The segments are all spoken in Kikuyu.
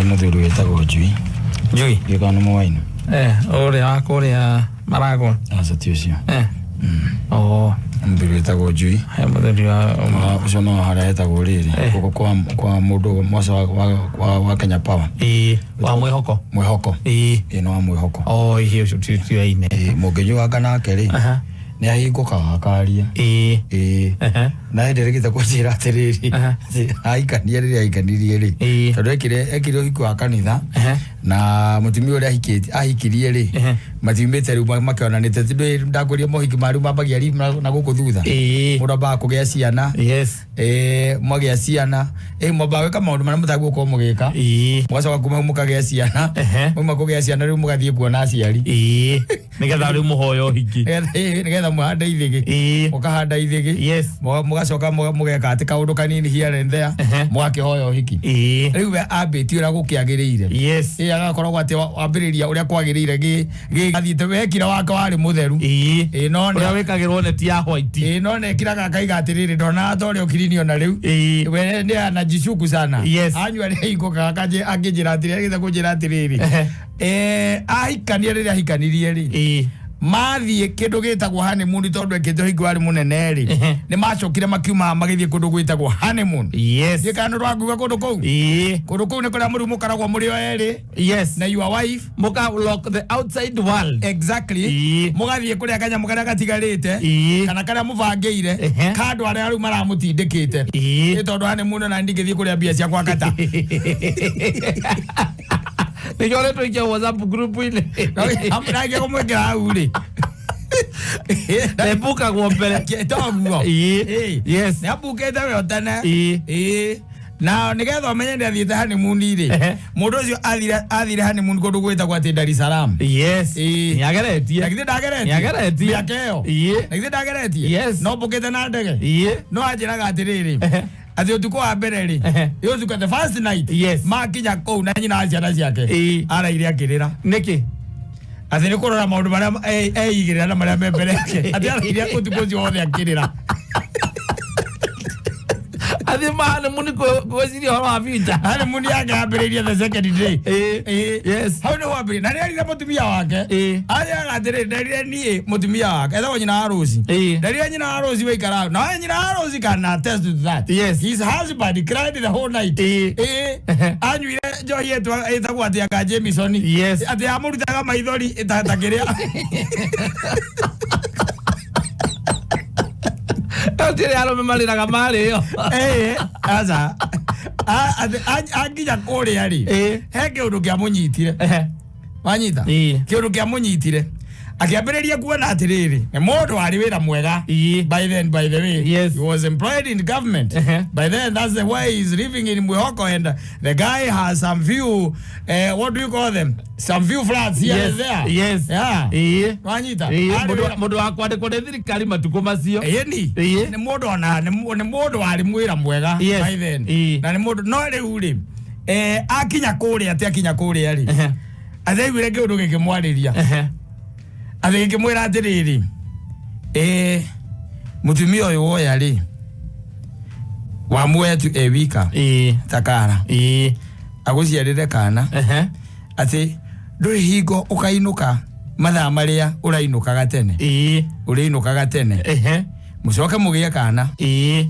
Harĩ mũthuri wĩtagwo Njui. Njui. Ndiũĩ kana nĩ mũwaini. Eh, ũrĩa wa kũrĩa Maragwa. Aca ti ũcio. Eh. Oh, Mũthuri wĩtagwo Njui. he mũthuri wa Ũcio no harĩa hetagwo rĩrĩ. Eh. Gũkũ kwa mũndũ mwaca wa Kenya Power. Ĩĩ, wa mwĩhoko. Mwĩhoko. Ĩĩ. Ĩĩ nĩ wa mwĩhoko. Oh, ĩĩ ũcio tiũaine. Ĩĩ mũngĩnyuanga nake rĩ. Aha. Nĩ ahingũkaga akaria. Ĩĩ. Ĩĩ. Aha. Na hĩndĩ ĩrĩa kũnjĩra atĩrĩrĩ. Aha. Atĩ ahikania rĩrĩa ahikanirie rĩ. Ĩĩ. Tondũ ekire ũhiki wa kanitha. Aha. Na mũtumia ũrĩa ahikirie rĩ. Ehe. Matiumĩte rĩu makĩonanĩte ti ndũĩ ndakwĩria mohiki ma rĩu mambagia rĩ na gũkũ thutha. Ĩĩ. Mũndũ ambaga kũgĩa ciana. Yes. Ĩĩ mwagĩa ciana. Ĩĩ mwambaga gwĩka maũndũ marĩa mũtagĩrĩirwo gũkorwo mũgĩka. Ĩĩ. Mũgacoka kuma hau mũkagĩa ciana. Ehe. Mwauma kũgĩa ciana rĩu mũgathiĩ kuona aciari. Ĩĩ. Nĩgetha rĩu mũhoyo ũhiki. Nĩgetha mũhande ithĩgĩ. Ĩĩ. Mũkahanda ithĩgĩ. Yes. Mũgacoka mũgeka atĩ kaũndũ kanini here and there. Ehe. Mũgakĩhoya ũhiki. Ĩĩ. Rĩu we ambĩtie ũrĩa gũkĩagĩrĩire. Yes. Ĩĩ agakoragwo atĩ wambĩrĩria ũrĩa kwagĩrĩire gĩgathiĩte wekira wake warĩ mũtheru. Ĩĩ. Ĩĩ no Ũrĩa wĩkagĩrwo neti ya white. Ĩĩ no nekiraga akaiga atĩrĩrĩ ndonaga ta ũrĩa ũkirinio na rĩu. Ĩĩ. We nĩ anajishuku sana. Yes. Anyua nĩ ahingũkaga akĩnjĩra atĩrĩrĩ agĩte kũnjĩra atĩrĩrĩ. Ehe. Ahikania rĩrĩa ahikanirie rĩ. Ĩĩ. Mathiĩ kĩndũ gĩtagwo honeymoon tondũ ekĩte ũhiki warĩ mũnene rĩ. Ehe. Nĩ macokire makiuma magĩthiĩ kũndũ gwĩtagwo honeymoon. Yes. Ndiũĩ kana nĩ ũrakuga kũndũ kũu. Ĩĩ. Kũndũ kũu nĩ kũrĩa mũrĩ mũkoragwo mũrĩ o erĩ Yes. na your wife. Mũka lock the outside world. Exactly. Ĩĩ. Mũgathiĩ kũrĩa kanyamũ karĩa gatigarĩte. Ĩĩ. Kana karĩa mũbangĩire. Ehe. Ka andũ arĩa rĩu maramũtindĩkĩte. Ĩĩ. Ĩ tondũ honeymoon ona ndingĩthiĩ kũrĩa mbia ciakwa kata. Nĩkĩo ũrĩtũikia WhatsApp group-inĩ. Nangĩ kũmwĩkĩra hau rĩ. Ebukagwo mbere. Toguo. Ĩĩ. Yes. Nĩ ambukĩte we tene. Ĩĩ. Ĩĩ. Na nĩgetha ũmenye nĩ athiĩte honeymoon rĩ. Ehe. Mũndũ ũcio athire honeymoon kũndũ gwĩtagwo atĩ Dar es Salaam. Yes. Ĩĩ. Nĩageretie. Na githĩ ndageretie? Nĩageretie. Mĩaka ĩyo. Ĩĩ. Na githĩ ndageretie? Yes. No mbũkĩte na ndege. Ĩĩ. No anjĩraga atĩrĩrĩ. Ehe. Atĩ ũtukũ wa mbere rĩ. Ehe. Ĩ ũtukũ the first night. Yes. Makinya kũu na nyina wa ciana ciake. Ĩĩ. Araire akĩrĩra. Nĩkĩ? Atĩ nĩ kũrora maũndũ marĩa eigĩrĩra na marĩa me mbere yake. Atĩ araire ũtukũ ũcio wothe akĩrĩra. Athiĩ ma honeymoon gwĩciria ũhoro wa future. Honeymoon yake yambĩrĩirie the second day. Ĩĩ. Ĩĩ. Yes. Hau nĩho wambĩrĩirie. Na nĩ erire mũtumia wake. Ĩĩ. Anjĩraga atĩrĩrĩ, nderire niĩ mũtumia wake. Etagwo nyina wa Rose. Ĩĩ. Nderire nyina wa Rose waikara hau. Na nyina wa Rose can attest to that. Yes. His husband cried the whole night. Ĩĩ. Ĩĩ. Anyuire njohi ĩtagwo atĩ anga Jameson. Yes. Atĩ amũrutaga maithori ta kĩrĩa. Gũtirĩ arũme marĩraga marĩo. Ĩĩ. Aca. Akinya kũrĩa rĩ. Ĩĩ. He kĩũndũ kĩamũnyitire. Ehe. Wanyita? Ĩĩ. Kĩũndũ kĩamũnyitire. Akĩambĩrĩria kuona atĩrĩrĩ, nĩ mũndũ warĩ wĩra mwega. Ĩĩ. By then, by the way, Yes. he was employed in government. Uh-huh. By then, that's the way he's living in Mwihoko, and the guy has some few, what do you call them? Some few flats here Yes. and there. Yes. Yeah. Ĩĩ. Wanyita? Ĩĩ. Arĩ wĩra- Mũndũ wa kwandĩkwo nĩ thirikari matukũ macio. Ĩni. Ĩĩ. Nĩ mũndũ ona nĩ mũndũ warĩ mwĩra mwega Yes. by then. Ĩĩ. Na nĩ mũndũ no rĩu rĩ, akinya kũrĩa atĩ akinya kũrĩa rĩ. Ehe. Atĩ aiguire kĩũndũ gĩkĩmwarĩria. Ehe. Atĩ gĩkĩmwĩra atĩrĩrĩ, mũtumia ũyũ woya rĩ, wamuoya tu e wika Ĩĩ. ta kara Ĩĩ. agũciarĩre kana Ehe. atĩ ndũrĩ hingo ũkainũka mathaa marĩa ũrainũkaga tene Ĩĩ. ũrĩinũkaga tene Ehe. mũcoke mũgĩe kana Ĩĩ.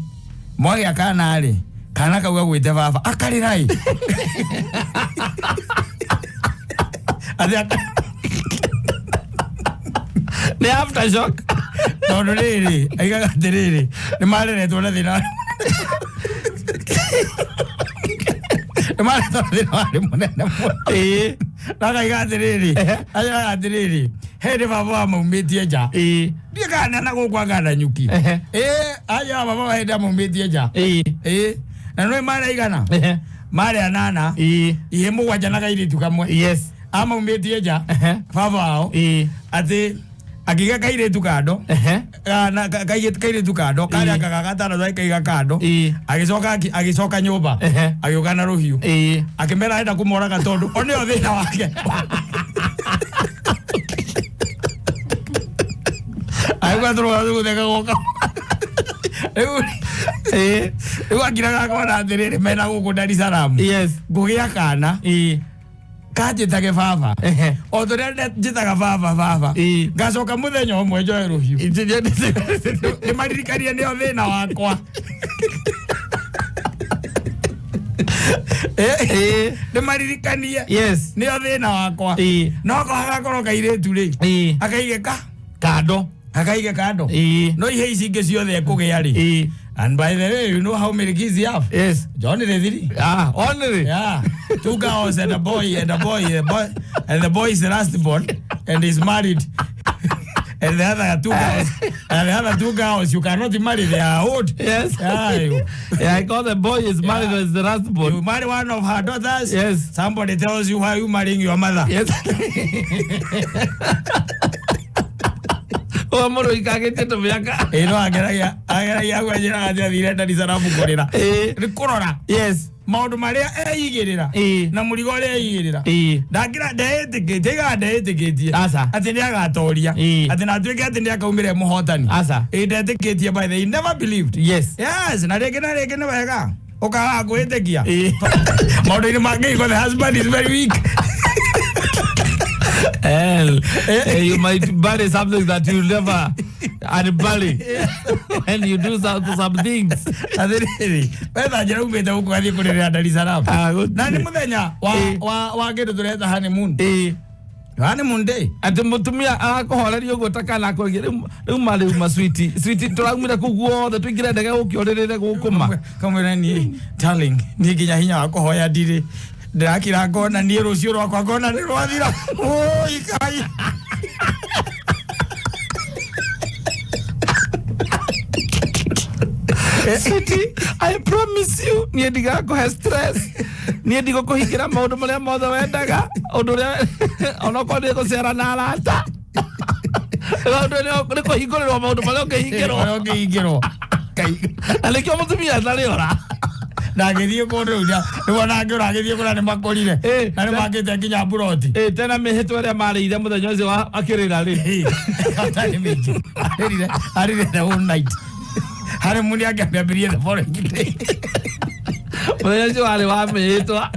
mwagĩa kana rĩ kana kau gagwĩte baba akarĩra ĩ atĩ Nĩ aftershock. tondũ rĩrĩ aigaga atĩrĩrĩ nĩ mareretwo na thĩna nĩ mareretwo na thĩna warĩ mũnene mũno Ĩĩ. na akaiga atĩrĩrĩ aigaga atĩrĩrĩ he nĩ baba wamaumĩtie nja Ĩĩ. ndiĩ kana na gũkũ angana nyuki Ehe. ĩĩ anjĩra baba wa hĩndĩ amaumĩtie nja Ĩĩ. ĩĩ na nĩ marĩ aigana Ehe. marĩ anana Ĩĩ. ihĩ mũgwanja na kairĩtu kamwe Yes. amaumĩtie nja Ehe. baba wao Ĩĩ. atĩ akĩiga kairĩtu kando Ehe. kairĩtu kando karĩa Ĩĩ. kaga gatano akaiga kando Ĩĩ. agĩcoka agĩcoka nyũmba Ehe. agĩũka na rũhiũ Ĩĩ. akĩmera enda kũmoraga tondũ o nĩo thĩna wake agĩkwa tũrũga tũgũtheka goka Rĩu rĩu akiraga akona atĩrĩrĩ, mena gũkũ Dar es Salaam, ngũgĩa kana kanjĩtage baba o tũrĩa njĩtaga baba baba. Ngacoka mũthenya ũmwe njoe rũhiũ ndĩmaririkanie nĩo thĩna wakwa. Ndĩmaririkanie nĩo thĩna wakwa. No hagakorwo kairĩtu rĩ, akaige ka kando. Akaige kando. No ihe ici ingĩ ciothe ekũgĩa rĩ. And by the way, you know how many kids you have? Yes. John the three. Ah, only. Yeah, two girls and a boy, and a boy, a boy, and the boy is the last born and is married. And the other two girls, and the other two girls, you cannot marry. They are old. Yeah, you, Yeah, I got the boy is married as the last born. You marry one of her daughters. Yes. Somebody tells you, why are you marrying your mother? Yes. O mũndũ ikagĩtie tũmĩaka. Ĩ no ageragia ageragia gwenjera atĩ athire Dar es Salaam kũrĩra. Nĩ kũrora maũndũ marĩa eigĩrĩra na mũrigo ũrĩa eigĩrĩra. Ndakĩra ndeĩtĩkĩtie igaga ndeĩtĩkĩtie Aca. atĩ nĩ agatoria, atĩ na atuĩke atĩ nĩ akaumĩra mũhotani. Aca. Ĩ ndetĩkĩtie, by the way, he never believed. Yes, na rĩngĩ na rĩngĩ nĩ wega ũkaga kwĩtĩkia maũndũ-inĩ mangĩ, the husband is very weak. Hell, you might bury something that you never unbury when you do some things. Atĩrĩrĩ, wetha njĩra umĩte gũkũ athiĩ kũrĩrĩra Dar es Salaam. Ah, gũtirĩ. Na nĩ mũthenya wa wa kĩndũ tũreta honeymoon. Honeymoon day. Atĩ mũtumia arakũhoreria ũguo ta kana akũgia rĩu ma rĩu ma sweetie sweetie, tũraumire kũu guothe tũingĩre ndege gũkĩ ũrĩrĩre gũkũ ma. Kamwĩra, niĩ darling, niĩ nginya hinya wa kũhoya ndirĩ, ndĩrakira ngona niĩ rũciũ rwakwa ngona nĩ rwathira. Ũi Ngai. Sweetie, I promise you, niĩ ndigakũhe stress, niĩ ndigũkũhingĩra maũndũ marĩa mothe wendaga, ũndũ ũrĩa onokorwo nĩ gũcera na arata, ũndũ nĩ kũhingũrĩrwo maũndũ marĩa ũngĩhingĩrwo. Ũrĩa ũngĩhingĩrwo. Ngai. Na nĩkĩo mũtumia atarĩ ora. Na agĩthiĩ kũndũ rĩu nĩwona angĩ agĩthiĩ kũrĩa nĩ makũrire na nĩ makĩte nginya mburoti. Ĩ tena mĩhĩtwa ĩrĩa marĩire mũthenya ũcio akĩrĩra rĩ. Atarĩ mĩingĩ, arĩrire arĩrire the whole night. Honeymoon yake amĩambĩrie the following day. Mũthenya ũcio warĩ wa mĩhĩtwa,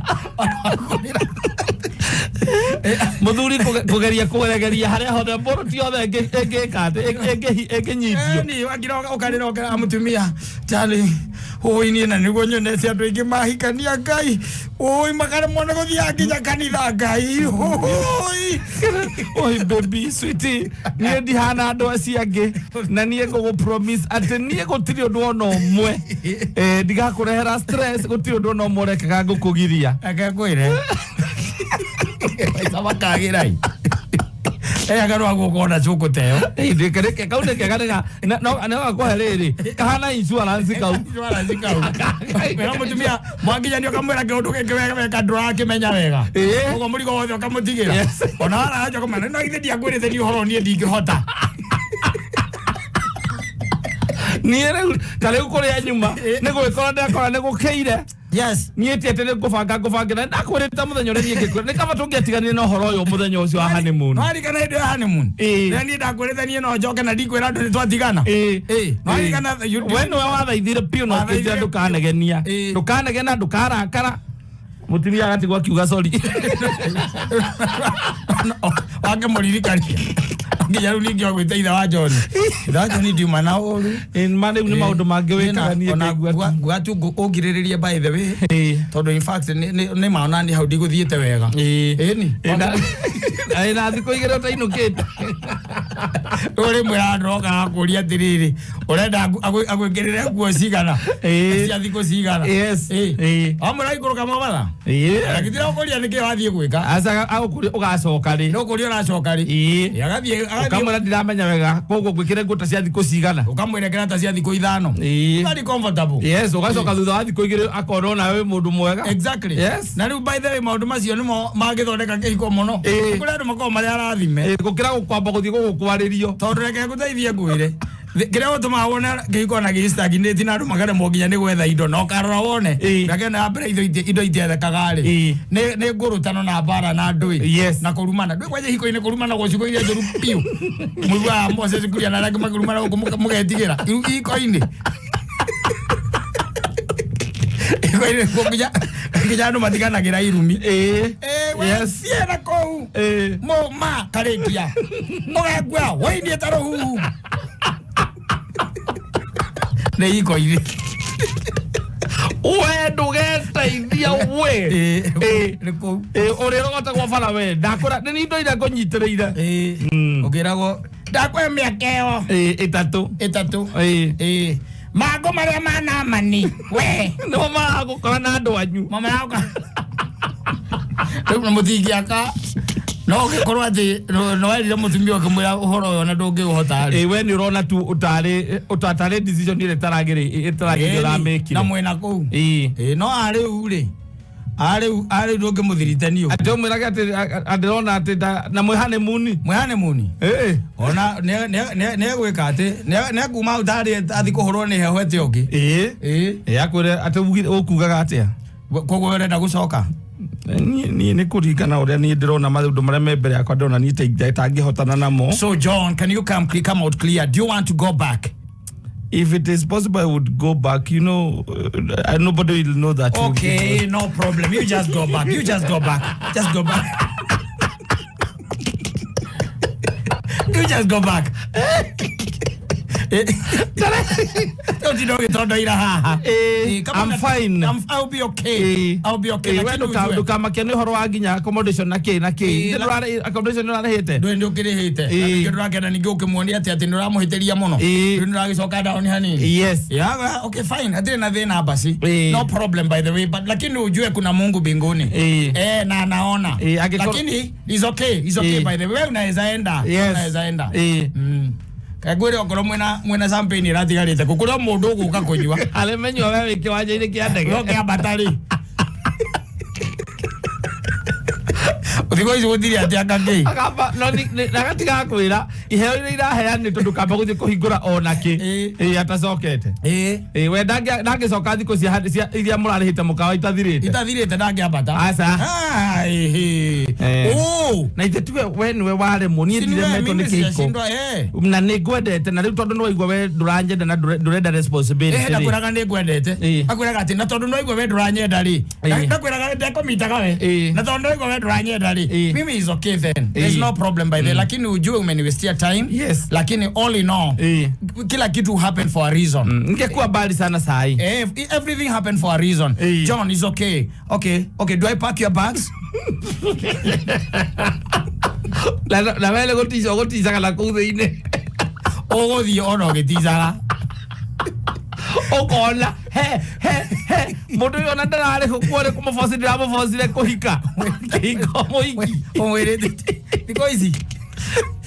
mũthuri kũgeria kũgeregeria harĩa hothe mbũrũti yothe ĩngĩka atĩ ĩngĩnyitio. Ni wakira ũkarĩra ũkera mũtumia, darling, ũi niĩ na nĩguo nyonete andũ aingĩ mahikania, Ngai, ũi makaremwo nĩ gũthiaga nginya kanitha, Ngai, ũi. Oi baby sweetie, niĩ ndihana andũ acio angĩ, na niĩ ngũgũ promise atĩ niĩ gũtirĩ ũndũ ona ũmwe, ndigakũrehera stress, gũtirĩ ũndũ ona ũmwe ũrekaga ngũkũgiria. Reke ngwĩre, maica makagĩra i agarwa guokona cũkũ teyo. Reke kau nĩ kega nĩ gakũhe rĩrĩ kahana insurance kau. Insurance kau. Wĩra mũtumia mwakinyania ũkamwĩra kĩũndũ gĩkĩ weka ndũrakĩmenya wega. Ũguo mũrigo wothe ũkamũtigĩra. Ona waraja kũmena no ithe ndiakwĩrĩte niĩ ũhoro niĩ ndingĩhota. Niĩ rĩu ta rĩu kũrĩa nyuma nĩ gwĩkora ndakora nĩ gũkĩire. Niĩ ti atĩ nĩ ngũbanga ngũbangĩra, ndakwĩrĩte mũthenya ũrĩa niĩ ngĩkwĩra nĩ kaba tũngĩatiganire na ũhoro ũyũ mũthenya ũcio wa honeymoon. Nĩwaririkana hĩndĩ ya honeymoon? Rĩrĩa niĩ ndakwĩrĩte niĩ no njoke na ndikwĩra andũ nĩ twatigana. Nĩwaririkana We nĩwe wathaithire biũ na ũkĩnjĩra Wathaithire. Ndũkanegenia, ndũkanegena, ndũkarakara, mũtumia agatigwo akiuga sorry. Wakĩmũririkania nginya rĩu ningĩ ogwĩte ithe wa John, ithe wa John ndiuma na ũru. Ma rĩu nĩ maũndũ mangĩ wĩkaga niĩ Ona ngaigua nguga tu ũngirĩrĩrie, by the way, tondũ in fact nĩ maona nĩ hau ndigũthiĩte wega. Ĩni. Na thikũ igĩrĩ ũtainũkĩte. Rĩu rĩmwe andũ okaga kũria atĩrĩrĩ, ũrenda agwĩkĩrĩre nguo cigana cia thikũ cigana? Wamwĩra aikũrũka Mobatha, agĩtira ũkũria nĩkĩ wathiĩ gwĩka. Aca, agũkũria ũgacoka rĩ. Nĩ ũkũria ũracoka rĩ. Agathiĩ agathiĩ. Ũkamwĩra ndiramenya wega, koguo ngwĩkĩre nguo ta cia thikũ cigana. Ũkamwĩrekera ta cia thikũ 5. Very comfortable. Yes, ũgacoka thutha wa thikũ 2 akorwo nawe wĩ mũndũ mwega. Na rĩu by the way, maũndũ macio nĩmo mangĩthondeka kĩhiko mũno. Kũrĩ andũ makoragwo marĩ arathime. Gũkĩra gũkwamba gũthiĩ gũgũkwarĩrio. Tondũ reke ngũteithie ngwĩre, kĩrĩa gũtũmaga wone kĩhiko na gĩstagnate na andũ makaremwo nginya nĩ gwetha indo na ũkarora wone mĩaka ĩno ya mbere indo itiethekaga rĩ, nĩ ngũrũtano na mbara na ndũĩ na kũrumana ndũĩ kwanja hiko-inĩ kũrumana gũcigo iria njũru biũ, mũiguaga Moses Kuria na arĩa angĩ makĩrumana gũkũ mũgetigĩra ihiko-inĩ. Iko-inĩ kuo nginya andũ matiganagĩra irumi. Ĩĩ. We Yes. thiĩ na kũu. Ĩĩ. Mũma karĩkia. Ũgakua wĩinie ta rũhuhu. Nĩ iko-inĩ. We ndũgeteithia we. Ĩĩ. Ĩĩ. Nĩ kũu. Ĩĩ, ũrĩa ũrogotagwo bara we ndakũra nĩ niĩ ndoire ngũnyitĩrĩire. Ĩĩ. Ũkĩragwo ndakũhe mĩaka ĩyo Ĩĩ, ĩtatũ. ĩtatũ. Ĩĩ. Ĩĩ. Mangũ marĩa ma Naamani we. Nĩmo maragũkora na andũ anyu. Mama yauka. Rĩu mũtingĩaka no ũgĩkorwo atĩ no werire mũtumia ũkĩmwĩra ũhoro ũyũ na ndũngĩũhota rĩ. Ĩĩ, we nĩ ũrona tu ũtarĩ ũtatarĩ decision ĩrĩa ĩtaragĩrĩ ĩtaragĩrĩ Na ũramĩkire. mwĩna kũu. Ĩĩ. Ĩĩ, no arĩu rĩ arĩu ndũngĩmũthiritani ũguo. Atĩ ũmwĩrage atĩ ndĩrona atĩ na mwĩ honeymoon. Mwĩ honeymoon. Ĩĩ. Ona nĩegwĩka atĩ nĩekuma hau tarĩ athiĩ kũhũrwo nĩ heho ete ũngĩ. Ĩĩ. Ĩĩ. Ĩĩ, akwĩre atĩ ũkugaga atĩa? Koguo we ũrenda gũcoka? Niĩ nĩ kũringana ũrĩa niĩ ndĩrona maũndũ marĩa me mbere yakwa ndĩrona niĩ itangĩhotana namo. So John, can you come out clear? Do you want to go back? If it is possible, I would go back. You know, nobody will know that. Okay, no problem. You just go back. You just go back. Just go back. You just go back. Ũtinda ũgĩtondoira haha. I'm fine. I'll be okay. I'll be okay. We Lakini ujue- ndũkamakia nĩ ũhoro wa nginya accommodation na kĩ na kĩ. Ĩĩ, Accommodation nĩ ũrarĩhĩte? Ndũĩ nĩ ũkĩrĩhĩte. Ĩĩ. Na ningĩ ndũrakena ningĩ ũkĩmuonia atĩ atĩ nĩ ũramũhĩtĩria mũno. Ĩĩ. Rĩu nĩ ũragĩcoka down hanini. Yes. Yeah, well, okay, fine. Hatirĩ na thĩna basi. Ĩĩ. No problem by the way, but lakini ujue kuna Mungu mbinguni. Ĩĩ. Eh, na anaona. Ĩĩ, Lakini is okay, is okay Ĩĩ. by the way. Wewe unaweza enda. Yes. Unaweza enda. Ĩĩ. Kangwĩre okorwo mwĩna champagne ĩratigarĩte kũ kũrĩ o mũndũ ũgũka kũnyua. Arĩa menyua we wĩ kĩwanja-inĩ kĩa ndege. We ũkĩambata rĩ. Thikũ ici gũtirĩ atĩ anga kĩ. Akamba no na agatiga kwĩra iheo iria iraheanĩtwo ndũkamba gũthiĩ kũhingũra ona kĩ. Ĩĩ. Ĩĩ, atacokete. Ĩĩ. Ĩĩ, we ndangĩcoka thikũ cia iria mũrarĩhĩte mũkawa itathirĩte. Itathirĩte ndangĩambata. Aca. Ah, ĩhĩ. Eh. Oh. Na ithe tiwe we nĩwe waremwo niĩ Si ni wewe, ndiremetwo mimi nĩ kĩhiko. sijashindwa, eh. Na nĩ ngwendete na rĩu tondũ nĩwaigua we ndũranyenda na ndũrenda responsibility Eh, rĩ. ndakwĩraga nĩ ngwendete. Ĩĩ. Akwĩraga atĩ na tondũ nĩwaigua we ndũranyenda rĩ. Ĩĩ. Ndakwĩraga ndekũmitaga we. Ĩĩ. Na tondũ nĩwaigua we ndũranyenda rĩ. Ĩĩ. Mimi is okay then. There's Ĩĩ. no problem by the lakini ujue umeniwestia time. Yes. Lakini all in all, Ĩĩ. kila kitu happen for a reason. Ningekuwa mbali sana sahi. Eh, everything happened for a reason. Ĩĩ. John is okay. Okay, okay. Do I pack your bags? Na wele gũtica ũgũticaga na kũu thĩinĩ. Ũgũthiĩ ona ũgĩticaga. Ũkona he he he mũndũ ũyũ ona ndararĩ kuo nĩ kũmũboci ndĩramũbocire kũhika kĩhiko mũhiki. Ũmwĩrĩte thikũ ici.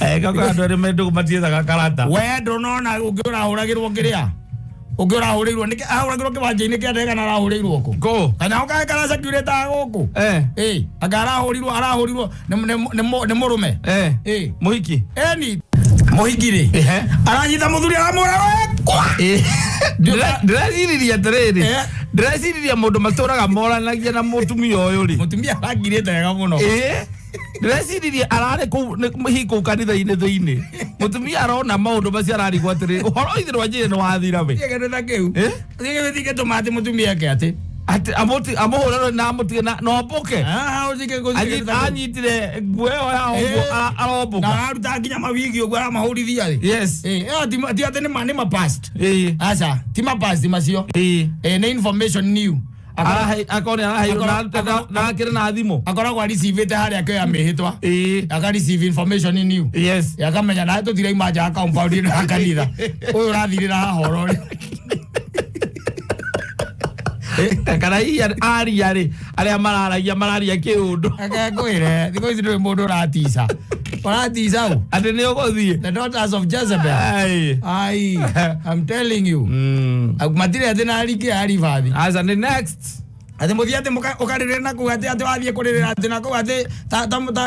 Eh, kako andũ arĩa me ndũgũ matiethaga karata. We ndũnona ũngĩ ũrahũragĩrwo kĩrĩa? Ũngĩ ũrahũrĩirwo nĩkĩ ahũragĩrwo kĩwanja-inĩ kĩa ndege kana arahũrĩirwo kũ? Kũ? Kana ũkae kana security gũkũ? Eh. Ĩĩ, anga arahũrirwo nĩ mũrũme. Eh. Ĩĩ. Mũhiki. Eni mũhiki rĩ. Ehe. Aranyita mũthuri aramũra we kwa. Ĩĩ. Ndĩreciririe atĩrĩrĩ. Eh. Ndĩreciririe mũndũ matũraga moranagia na mũtumia ũyũ rĩ. Mũtumia arangirĩte wega mũno. Ĩĩ. Ndĩreciririe ararĩ kũu hihi kũu kanitha-inĩ thĩinĩ. Mũtumia arona maũndũ macio ararigwo atĩrĩrĩ ũhoro ithe rwanjĩrĩ nĩ wathira we. Gĩkĩndũ ta kĩu. Eh? Gĩkĩndũ gĩtũma atĩ mũtumia eke atĩ. Atĩ amũhũre na amũtige na ombũke. Ah, ũtige gũtige ta kĩu. Anyitire nguo ĩyo ya ũguo Eh. Na arombũka. araruta nginya mawigi ũguo aramahũrithia rĩ. Yes. Ĩĩ, ĩyo ti atĩ nĩ ma past. Ĩĩ. Aca, ti ma past macio. Ĩĩ. Ĩĩ, nĩ information new. Akorwo nĩ araheirwo na akĩrĩ na thimũ. Akoragwo areceivĩte harĩa akĩoya mĩhĩtwa. Ĩĩ. Aka receive information new. Yes. Akamenya nawe tũtiraima nja ya compound ĩno ya kanitha. Ũyũ ũrathirĩra haha oro rĩ. Kana hihi aria rĩ arĩa mararagia mararia kĩũndũ. Reke ngwĩre, thikũ ici ndũrĩ mũndũ ũratica. Ũratica ũ? Atĩ nĩ ũgũthiĩ. The daughters of Jezebel. Ai. Ai, I'm telling you. Matirĩ atĩ na rike ya ribathi. Aca nĩ next. Atĩ mũthiĩ atĩ ũkarĩrĩra na kũu atĩ atĩ wathiĩ kũrĩrĩra atĩ na kũu atĩ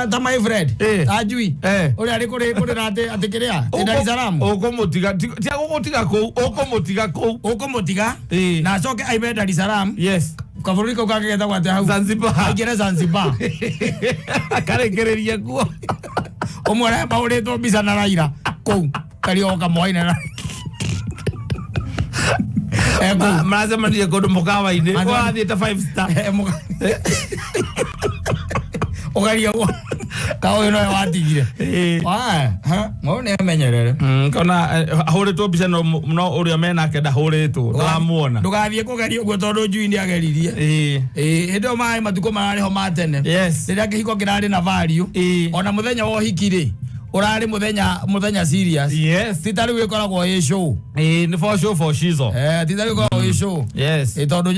ta my friend. Eh. Ta njui. Eh. Ũrĩa arĩ kũrĩra atĩ kĩrĩa? Atĩ Dar es Salaam. Ũkũmũtiga tia gũgũtiga kũu ũkũmũtiga kũu. Ũkũmũtiga Eh. na acoke aime Dar es Salaam. Yes. Kabũrũri kau kangĩ getagwo atĩa hau? Zanzibar. Aingĩre Zanzibar. Akarekereria kuo. Ũmwe ũrĩa mahũrĩtwo mbica na Raila kũu karĩ o kamwaine na Kũu. Maracemanirie kũndũ mũkawa-inĩ. Ũrathiĩte Ũrathiĩte five star. Ũgaria ka ũyũ nowe watigire. Mũndũ nĩ amenyerere. Kona ahũrĩtwo mbica no no ũrĩa menake ndahũrĩtwo, ndũramuona. Ndũgathiĩ kũgeria ũguo tondũ njui nĩ ageririe. Ĩĩ, hĩndĩ ĩyo maĩ matukũ mararĩ ho ma tene, rĩrĩa kĩhiko kĩrarĩ na value, ona mũthenya wa ũhiki rĩ, ũrarĩ mũthenya mũthenya serious. Ti ta rĩu ĩkoragwo ĩ show. Ĩĩ, nĩ for show, for shizo. Eh, ti ta rĩu ĩkoragwo ĩ show. Ĩ, tondũ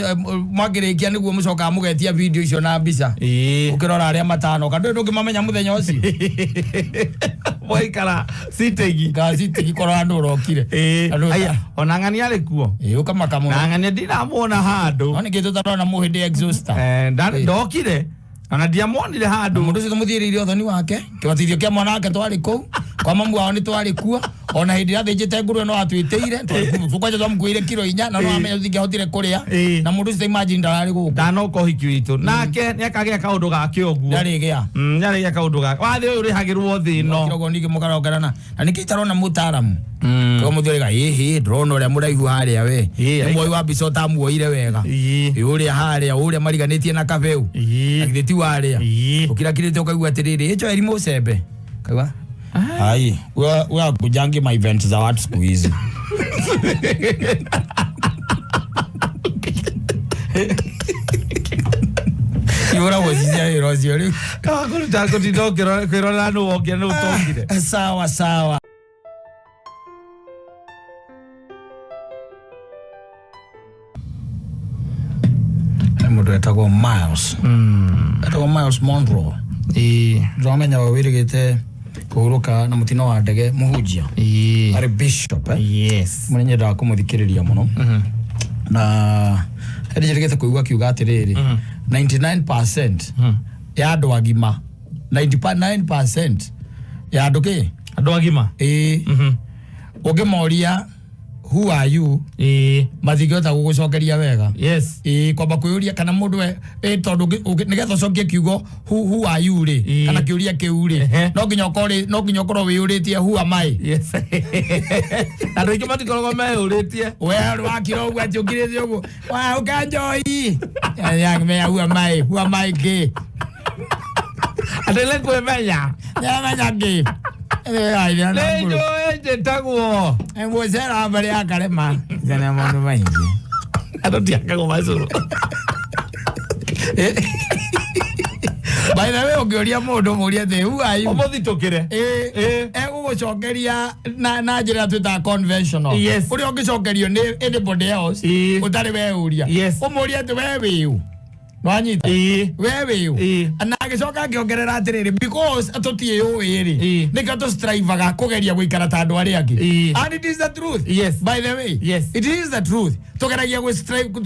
mwakĩrĩkia nĩguo mũcokaga mũgetia video icio na mbica, ũkĩrora arĩa matanoka ndũĩ ndũngĩmamenya mũthenya ũcio. Mwaikara sitting. Ngaciti korora andũ ũrokire. Aya, ona ng'ani arĩ kuo. Ĩ, ũkamaka mũno. Na ng'ani ndinamuona handũ. No nĩkĩ tũtarona mũhĩndĩ exhauster? Ndokire ona ndiamuonire handũ. Mũndũ ũcio tũmũthiĩrĩire ũthoni wake, kĩbatithio kĩa mwana wake twarĩ kũu, kwa mamu wao nĩ twarĩ kuo, ona hĩndĩ ĩrĩa athĩnjĩte ngũrwe no atwĩtĩire twarĩ kuo, kwanja twamũkuĩire kiro 4 na no amenya tũtingĩahotire kũrĩa. Na mũndũ ũcio ta imagine ndararĩ gũkũ. Ndanoka ũhiki witũ nake nĩakagĩa kaũndũ gake ũguo. Ndarĩgĩa. Nĩarĩgĩa kaũndũ gake wathĩ ũyũ ũrĩhagĩrwo thĩ ĩno. Kĩrogo ningĩ mũkarongerana na nĩkĩ itarona mũtaaramu koguo mũthuri ĩhĩ ndĩrona ũrĩa mũraihu harĩa we nĩ muoi wa mbica ũtamuoire wega. Ĩ, ũrĩa harĩa ũrĩa mariganĩtie na kabeu na githĩ ti warĩa ũkirakirĩte ũkaigua atĩrĩrĩ ĩcho eri mũcembe kaigua ai we akujangi ma event za watu siku hizi. Ihũragwo cicia wĩra ũcio rĩu. Kawa kũruta kũtinda ũkĩrora nũ wongire nũ ũtongire. Sawa sawa. He mũndũ etagwo Miles, etagwo Miles Monroe. Ndĩramenya we wĩrĩgĩte kũhurũka na mũtino wa ndege, mũhunjia, arĩ bishop, eh? Mũno nyendaga kũmũthikĩrĩria mũno na hĩndĩ njĩrĩgĩte kũigua akiuga atĩrĩrĩ, 99% ya andũ agima, 99% ya andũ kĩ? Andũ agima. Ĩĩ, ũngĩmoria "Who are you?" Matingĩhota gũgũcokeria wega. Ĩĩ, kwamba kwĩyũria kana mũndũ we ĩ tondũ nĩgetha ũcokie kiugo who are you" rĩ, kana kĩũria kĩu rĩ, no nginya ũkorwo wĩyũrĩtie "Who am I?" Yes, andũ aingĩ matikoragwo meyũrĩtie. We wakira ũguo atĩ ũkirĩte ũguo wa ũkanjoi mea "Who am I? Who am I?" Kĩ? Andũ nĩ kwĩmenya. Nĩamenya kĩ? Nĩ njũĩ njĩtagwo. Mũcera mbere ya karema jana maũndũ maingĩ. Andũ tiakagwo macũrũ. By the way, ũngĩũria mũndũ mũũrie atĩ "Who are you?" Ũmũthitũkĩre. Egũgũcokeria na njĩra twĩtaga conventional, ũrĩa ũngĩcokerio nĩ anybody else ũtarĩ weyũria. Ũmũrie atĩ "We wĩũ?" Nwanyita? "We wĩũ?" Na agĩcoka akĩongerera atĩrĩrĩ, because tũtiĩyũĩ rĩ, nĩkĩo tũstrivaga kũgeria gũikara ta andũ arĩa angĩ. And it is the truth. By the way, it is the truth. Tũgeragia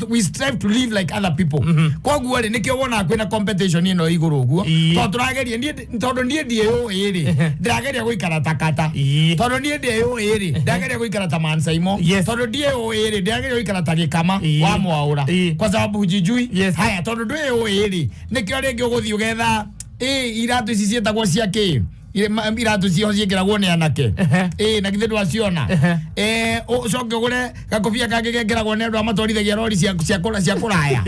we strive to live like other people. Koguo rĩ, nĩkĩo wonaga kwĩna competition ĩno igũrũ ũguo, tondũ tũrageria tondũ niĩ ndiĩyũĩ rĩ, ndĩrageria gũikara ta kata. Tondũ niĩ ndiĩyũĩ rĩ, ndĩrageria gũikara ta Mansaimo. Tondũ ndiĩyũĩ rĩ, ndĩrageria gũikara ta Gĩkama wa Mwaũra, kwa sababu hujijui. Haya, tondũ ndwĩyũĩ rĩ, nĩkĩo rĩngĩ ũgũthiĩ ũgetha ĩ iratũ ici ciĩtagwo cia kĩ? Iratũ ciho ciĩkĩragwo nĩ anake. Ĩ, na githĩ ndwaciona? Ũcoke ũgũre gakobia kangĩ gekĩragwo nĩ andũ a matwarithagia rori cia kũraya,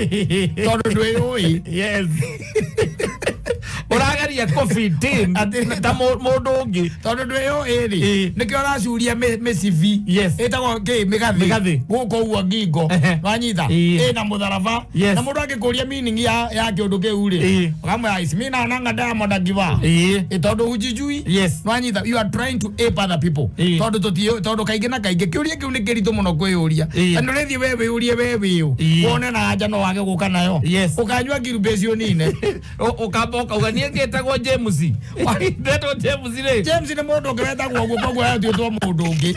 tondũ ndwĩyũĩ. Yes, ũrageria kũ-fit in ta mũndũ ũngĩ. Tondũ ndwĩyũĩ rĩ, nĩkĩo ũracuria mĩcibi ĩtagwo kĩ, mĩgathĩ, Mĩgathĩ. gũkũ ũguo ngingo. Wanyita? Ĩna mũtharaba. Na mũndũ angĩkũria meaning ya kĩũndũ kĩu rĩ, ũkamwĩra ici mi naonanga Diamond akivaa. Ĩ, tondũ hujijui. Nwanyita? You are trying to ape other people. Tondũ tũtiĩ, tondũ kaingĩ na kaingĩ kĩũria kĩu nĩ kĩritũ mũno kwĩyũria. Na nĩ ũrĩthiĩ we wĩyũrie "We wĩũ?" Wone na anja no wage gũka nayo. Ũkanyua ngirumbĩ icio nine. Ũkamba ũkauga niĩ ngĩtagwo James, ndetwo James rĩ. James nĩ mũndũ ũngĩ wetagwo ũguo, koguo yatuĩtwo mũndũ ũngĩ.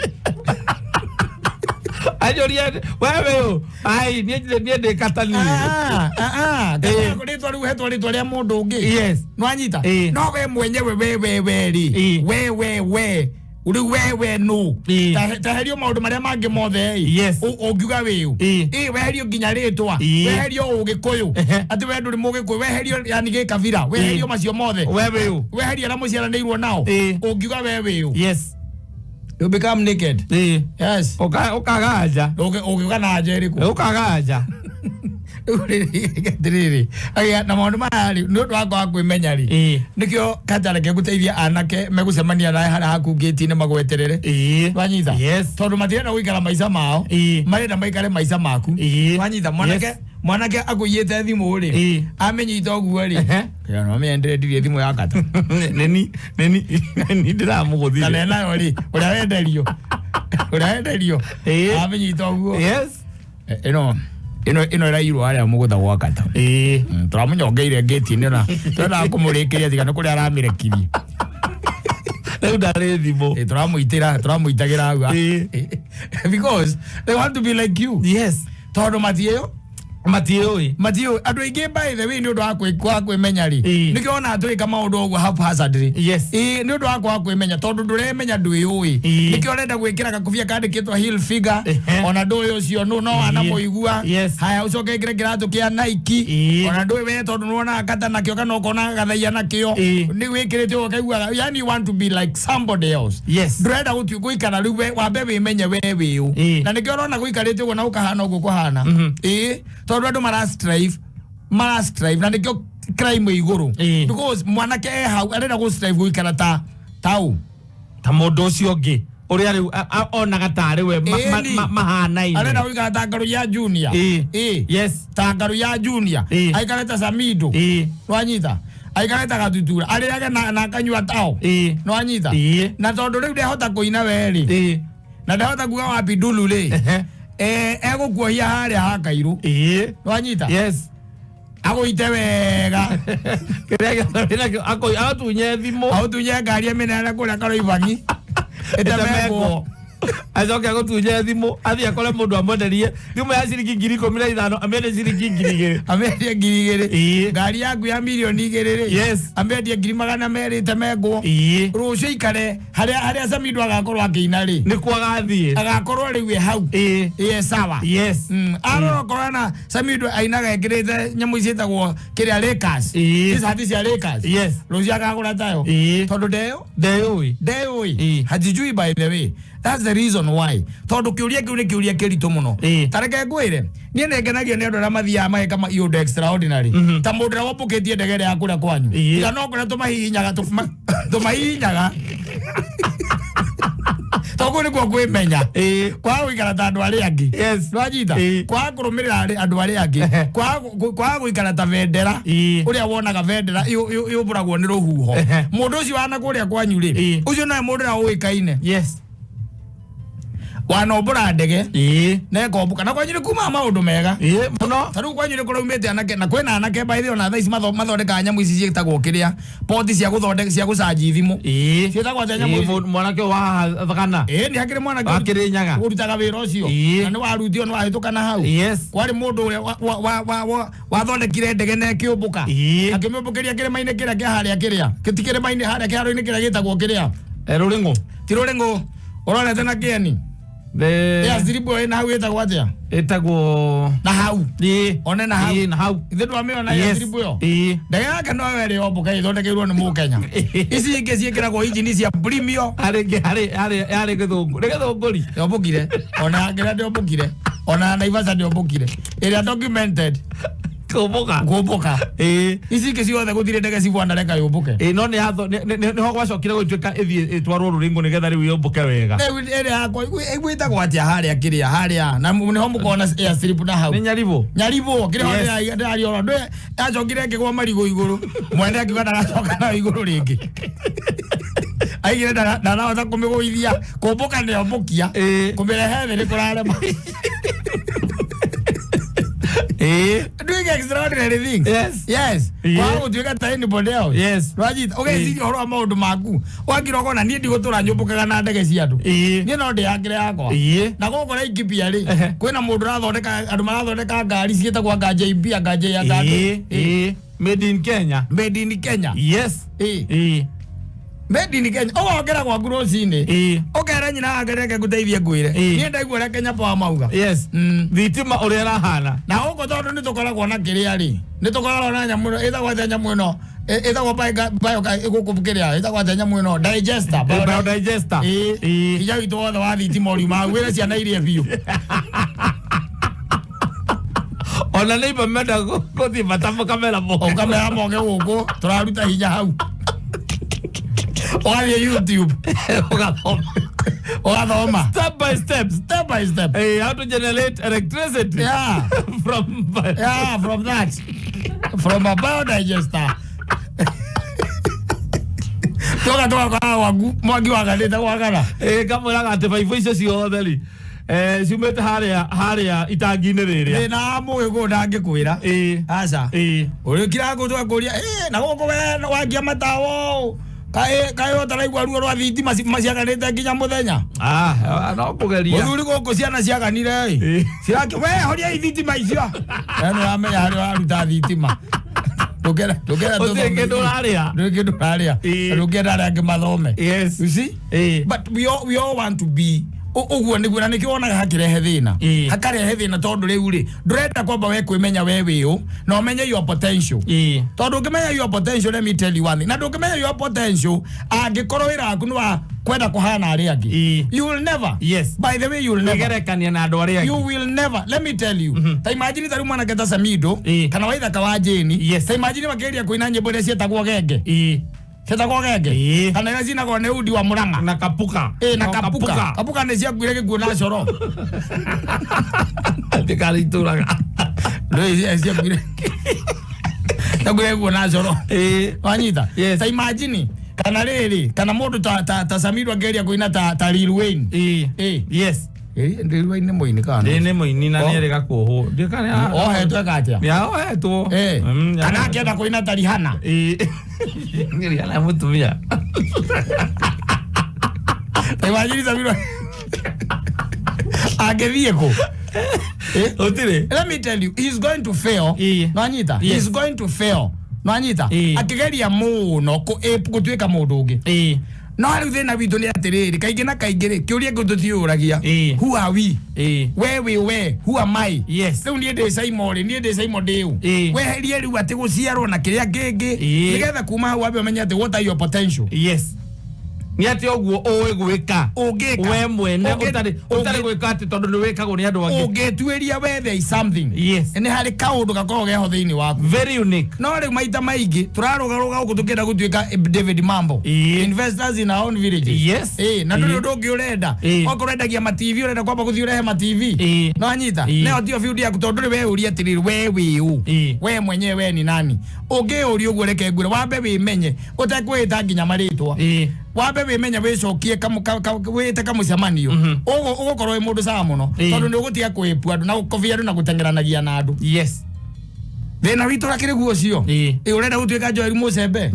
Anjũrie "We wĩũ?" Ai, niĩ niĩ ndĩ katani. Ah, ah, ah. Rĩtwa rĩu hetwo rĩtwa rĩa mũndũ ũngĩ. Nwanyita? No we mwenyewe we rĩ, we rĩu we nũ? Taherio maũndũ marĩa mangĩ mothe ĩ, ũngiuga wĩũ? Ĩ, weherio nginya rĩtwa, weherio ũgĩkũyũ, atĩ we ndũrĩ mũgĩkũyũ, weherio yani gĩkabira, weherio macio mothe, We wĩũ? weherio arĩa mũciaranĩirwo nao, ũngiuga we wĩũ? Yes. You become naked. Yes. Ũkaga nja. Ũgĩũka na nja ĩrĩkũ? Ũkaga nja. Rĩu rĩ, na maũndũ maya rĩ, nĩ ũndũ wa kwaga kwĩmenya rĩ, nĩkĩo kata reke gũteithia anake megũcemania nawe harĩa haku ngĩti-inĩ magweterere. Wanyita? Yes. Tondũ matirenda gũikara maica mao, marenda maikare maica maku. Wanyita? Mwanake, mwanake akũiyĩte thimũ rĩ, amenyita ũguo rĩ, kĩra no amenyenderetie thimũ ya kata. Nĩni nĩni nĩni ndĩramũgũthire. Kana enayo rĩ, ũrĩa wenderio amenyita ũguo. Ĩno ĩrairwo harĩa mũgũtha gwa kata. Tũramũnyongeire ngĩti-inĩ na twendaga kũmũrĩkĩria tiga nĩ kũrĩa aramĩrekirie. Rĩu ndarĩ thimũ. Tũramũitĩra, tũramũitagĩra hau. Because they want to be like you. Tondũ matiĩyo. Matiũĩ. Matiũĩ andũ aingĩ, by the way, nĩ ũndũ wa kwĩmenya rĩ, nĩkĩo ona twĩka maũndũ ũguo haphazardly. Nĩ ũndũ wa kwaga kwĩmenya, tondũ ndũremenya, ndwĩyũĩ. Nĩkĩo ũrenda gwĩkĩra gakobia kandĩkĩtwo Hilfiger, ona ndũĩ ũcio nũ, no wanamũigua. Haya, ũcoke ĩkĩre kĩratũ kĩa Nike, ona ndũĩ we, tondũ nĩwonaga kata nakĩo kana ũkona gathaia nakĩo. Nĩ wĩkĩrĩte ũguo ũkaiguaga, yani you want to be like somebody else. Ndũrenda gũthiĩ gũikara rĩu we wambe wĩmenye we wĩũ. Na nĩkĩo ũrona gũikarĩte ũguo na ũkahana ũguo kũhana, tondũ andũ mara strive na nĩkĩo crime ĩ igũrũ, because mwanake e hau arenda gũ strive gũikara ta tau. Ta mũndũ ũcio ũngĩ ũrĩa rĩu onaga tarĩ we Ĩni. mahanaine. Arenda gũikara ta ngaru ya Junior. Ta ngaru ya Junior. Aikare ta Samido. Nwanyita? Aikare ta Gatutura, arĩage na akanyua tao. Nwanyita? Na tondũ rĩu ndehota kũina we rĩ, na ndehota kuga wapi ndulu rĩ, egũkuohia harĩa ha kairũ. Nwanyita? Yes. Agũite wega. Kĩrĩa gĩothe wĩnakĩo agatunye thimũ. Aũtunye ngari ĩmĩneane kũrĩa Karoibangi ĩtemengwo. Acoke agũtunye thimũ, athiĩ akore mũndũ amwenderie thimũ ya ciringi 15,000, amĩendie ciringi 2,000. Amĩendie 2,000. Ngari yaku ya 2,000,000 rĩ, amĩendie 200,000 ĩtemengwo. Rũciũ ikare harĩa Samido agakorwo akĩina rĩ, Nĩkuo agathiĩ. Agakorwo rĩu e hau. Ĩĩ, sawa. Arora okorwo na Samido ainaga ekĩrĩte nyamũ ici ciĩtagwo kĩrĩa, Lakers, T-shirt cia Lakers, rũciũ akagũra tayo, tondũ ndeyo Ndeyũĩ. Ndeyũĩ. Hajijui. By the way, that's the reason why, tondũ kĩũria kĩu nĩ kĩũria kĩritũ mũno. Ta reke ngwĩre, niĩ nĩ ngenagio nĩ andũ arĩa mathiaga mageka iũndũ extraordinary, ta mũndũ ũrĩa wombũkĩtie ndege ĩrĩa ya kũrĩa kwanyu. Tiga no kũrĩa tũmahihinyaga, tũmahihinyaga, tondũ nĩkuo kwĩmenya, kwaga gũikara ta andũ arĩa angĩ. Nwanyita? Kwaga kũrũmĩrĩra andũ arĩa angĩ, kwaga gũikara ta bendera, ũrĩa wonaga bendera yũmbũragwo nĩ rũhuho. Mũndũ ũcio wana kũrĩa kwanyu rĩ, ũcio nowe mũndũ ũrĩa ũĩkaine wanombũra ndege na ĩkombũka, na kwanyu nĩ kumaga maũndũ mega. Ĩĩ, mũno. Ta rĩu kwanyu nĩ kũraumĩte anake, na kwĩna anake by the way, ona thaa ici mathondekaga nyamũ ici ciĩtagwo kĩrĩa, poti cia gũthondeka, cia gũcanji thimũ. Ciĩtagwo atĩa nyamũ ici? Mwanake ũyũ wa haha Thagana. Ĩĩ, nĩ hakĩrĩ mwanake Wa Kĩrĩnyaga. ũrutaga wĩra ũcio. Na nĩ warutio, nĩ wahĩtũka na hau. Kwarĩ mũndũ ũrĩa wathondekire ndege na ĩkĩũmbũka, akĩmĩũmbũkĩria kĩrĩma-inĩ kĩrĩa kĩa harĩa, kĩrĩa ti kĩrĩma-inĩ, harĩa kĩharo-inĩ kĩrĩa gĩtagwo kĩrĩa. Rũrĩng'ũ. Ti rũrĩng'ũ, ũrorete na kĩeni airstrip ĩna hau ĩtagwo atĩa? Ĩtagwo Na hau. One na hau. Ĩĩ, na hau. Ithe ndwamĩona airstrip ĩyo? Ĩĩ. Ndege yake no ĩrĩ yombũka, ĩthondekeirwo nĩ mũkenya. Ici ingĩ ciĩkĩragwo injini cia Premio. Harĩ gĩthũngũ, nĩ gĩthũngũri. Ndĩombũkire, ona kĩrĩa ndĩombũkire, ona Naivasha ndĩombũkire, ĩrĩa documented Kũmbũka. Kũmbũka. Ici ingĩ ciothe gũtirĩ ndege cibwana reka yũmbũke. Ĩĩ, no nĩho gwacokire gũtuĩka ĩthiĩ ĩtwarwo rũrĩngũ nĩgetha rĩu yũmbũke wega. Rĩu ĩrĩa yakwa ĩgwĩtagwo atĩa harĩa kĩrĩa harĩa na nĩho mũkona airstrip na hau? Nĩ Nyaribũ. Nyaribũ kĩrĩa ndĩrariora ndwe yacokire ĩkĩgwa marigũ igũrũ, mwene akiuga ndagacoka nayo igũrũ rĩngĩ, aigire ndarahota kũmĩgũithia. Kũmbũka nĩombũkia, kũmĩrehe thĩ nĩ kũrarema. Doing extraordinary things. Yes. Kwaga gũtuĩka ta anybody else. Rwanyita ũgeciria ũhoro wa maũndũ maku, wakira ũkona niĩ ndigũtũra nyũmbũkaga na ndege cia andũ. Niĩ no ndĩyakĩre yakwa. Na gũkũ Laikipia rĩ, kwĩna mũndũ ũrathondeka, andũ marathondeka ngari ciĩtagwo anga JB, anga J, anga Ĩĩ. Made in Kenya. Made in Kenya. Made in Kenya. Ũgokĩra gwaku rũcinĩ. Ũkera nyina wake reke ngũteithie ngwĩre. Niĩ ndaigua ũrĩa Kenya Power mauga. Yes. Thitima ũrĩa ĩrahana. Na gũkũ tondũ nĩ tũkoragwo na kĩrĩa rĩ, nĩ tũkoragwo na nyamũ ĩno ĩtagwo atĩa nyamũ ĩno ĩtagwo gũkũ kĩrĩa ĩtagwo atĩa nyamũ ĩno digester. Biodigester. Hinya witũ wothe wa thitima ũriuma wĩre ciana irie biũ. Ona neighbor menda gũthiĩ bata mũkamera moke. Ũkamera moke gũkũ tũraruta hinya hau. Ũgathiĩ YouTube. Ũgathoma. Ũgathoma. Step by step. Step by step. Hey, how to generate electricity. Yeah. From yeah, from that. From a biodigester. Toka toka kwa wangu mwaki waganĩte gwakana. Kamwĩraga atĩ baibũ icio ciothe rĩ ciumĩte harĩa itangi-inĩ rĩrĩa. Thĩna wa mũgĩkũyũ ndangĩkwĩra. Aca. Ũrĩkira gũtũ akũria na gũkũ we wakia matawa ũũ. Kaĩ ũtaraigua ruo rwa thitima maciaganĩte nginya mũthenya. No kũgeria. Mũthuri gũkũ ciana ciaganire ĩ. Cirake we horia thitima icio. We nĩ ũramenya harĩa ũraruta thitima. Ndũkĩenda Gũtirĩ kĩndũ ũrarĩa. Ndũrĩ kĩndũ ũrarĩa. Ndũkĩenda arĩa angĩ mathome. Yes. You see? But we all want to be ũguo nĩguo na nĩkĩo wonaga hakĩrehe thĩna. Hakarehe thĩna tondũ rĩu rĩ ndũrenda kwamba we kwĩmenya we wĩũ na ũmenye your potential. Tondũ ũngĩmenya your potential, let me tell you one thing. Na ndũngĩmenya your potential angĩkorwo wĩra waku nĩ wa kwenda kũhana arĩa angĩ. You will never. Yes. By the way, you will never. Kwĩgerekania na andũ arĩa angĩ. You will never. Let me tell you. Ta imagine ta rĩu mwanake ta Samido kana Waithaka wa Jane. Yes. Ta imagine makĩgeria kũina nyĩmbo iria ciĩtagwo genge. Ciĩtagwo genge. Kana iria cinagwo nĩ Udi wa Murang'a. Na Kapuka. Na Kapuka. Kapuka nĩ ciakuire gĩkuũ na coro. Thigari itũraga. Ndũĩ ciakuire. Ciakuire gĩkuũ na coro. Wanyita? Yes. Ta imagine kana rĩrĩ kana mũndũ ta Samido angĩgeria kũina ta Lil Wayne. Yes. Lil Wayne nĩ mũini kana? Nĩ mũini na nĩ erĩga kuohwo. Ohetwo eka atĩa? Nĩ ohetwo. Kana akĩenda kũina ta Rihanna. Rihanna mũtumia. Ta imagine Samido angĩthiĩ kũ? Ũtirĩ. Let me tell you, he's going to fail. Nwanyita? Yes. He's going to fail. Nwanyita? Akĩgeria mũno gũtuĩka mũndũ ũngĩ. No rĩu thĩna witũ nĩ atĩrĩrĩ, kaingĩ na kaingĩ rĩ, kĩũria kĩu tũtiũragia. Who are we? We wĩ we, who am I? Yes. Rĩu niĩ ndĩ Simon rĩ, niĩ ndĩ Simon ndĩ ũ? Weherie rĩu atĩ gũciarwo na kĩrĩa kĩngĩ, nĩgetha kuma hau wambe ũmenye atĩ what are your potential. Yes. Nĩ atĩ ũguo ũĩ gwĩka. Ũngĩka. We mwene ũtarĩ gwĩka atĩ tondũ nĩ wĩkagwo nĩ andũ angĩ. Ũngĩtuĩria we there is something. Yes. Nĩ harĩ kaũndũ gakoragwo geho thĩinĩ waku. Very unique. No rĩu maita maingĩ tũrarũgarũga gũkũ tũkĩenda gũtuĩka David Mambo. Investors in our own villages. Yes. Na ndũrĩ ũndũ ũngĩ ũrenda. Okorwo ũrendagia ma TV ũrenda kwamba gũthiĩ ũrehe ma TV. No anyita. Nĩyo tiyo field yaku tondũ ndũrĩ weyũria atĩrĩrĩ we wĩ ũ. We mwenyewe we ni nani. Ũngĩyũria ũguo reke ngwĩre wambe wĩmenye ũtekwĩta nginya marĩtwa. Wambe wĩmenye wĩcokie wĩte kamũcemanio ũgũkorwo wĩ mũndũ sawa mũno tondũ nĩ ũgũtiga kwĩpua andũ na gũkobia andũ na gũteng'eranagia na andũ. Yes. Thĩna witũ ũrakĩrĩ guo ũcio. Ũrenda gũtuĩka Joel Mũcembe.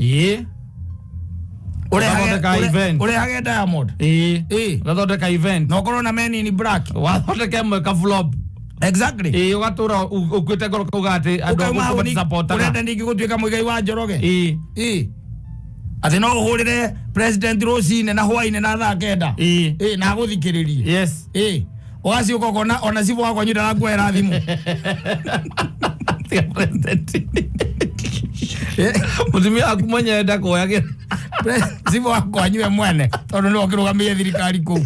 Ũrehage Diamond. Ũgathondeka event. Na ũkorwo na Men in Black. Wathondeka ĩmwe ka flop. Exactly. Ũgatũra ũkuĩte ngoro kauga atĩ andũ a gũkũ matisapotaga. Ũrenda ningĩ gũtuĩka Mũigai wa Njoroge. Atĩ no ũhũrĩre president rũcinĩ na hwainĩ na thaa 9. Na agũthikĩrĩrie. Yes. Ũgaciũka ũkona ona cibũ wakwa nyũ ndarakuoera thimũ. Tiga president. Mũtumia waku mwenyewe ndakuoyagĩra. Cibũ wakwa nyue mwene tondũ nĩwe ũkĩrũgamĩire thirikari kũu.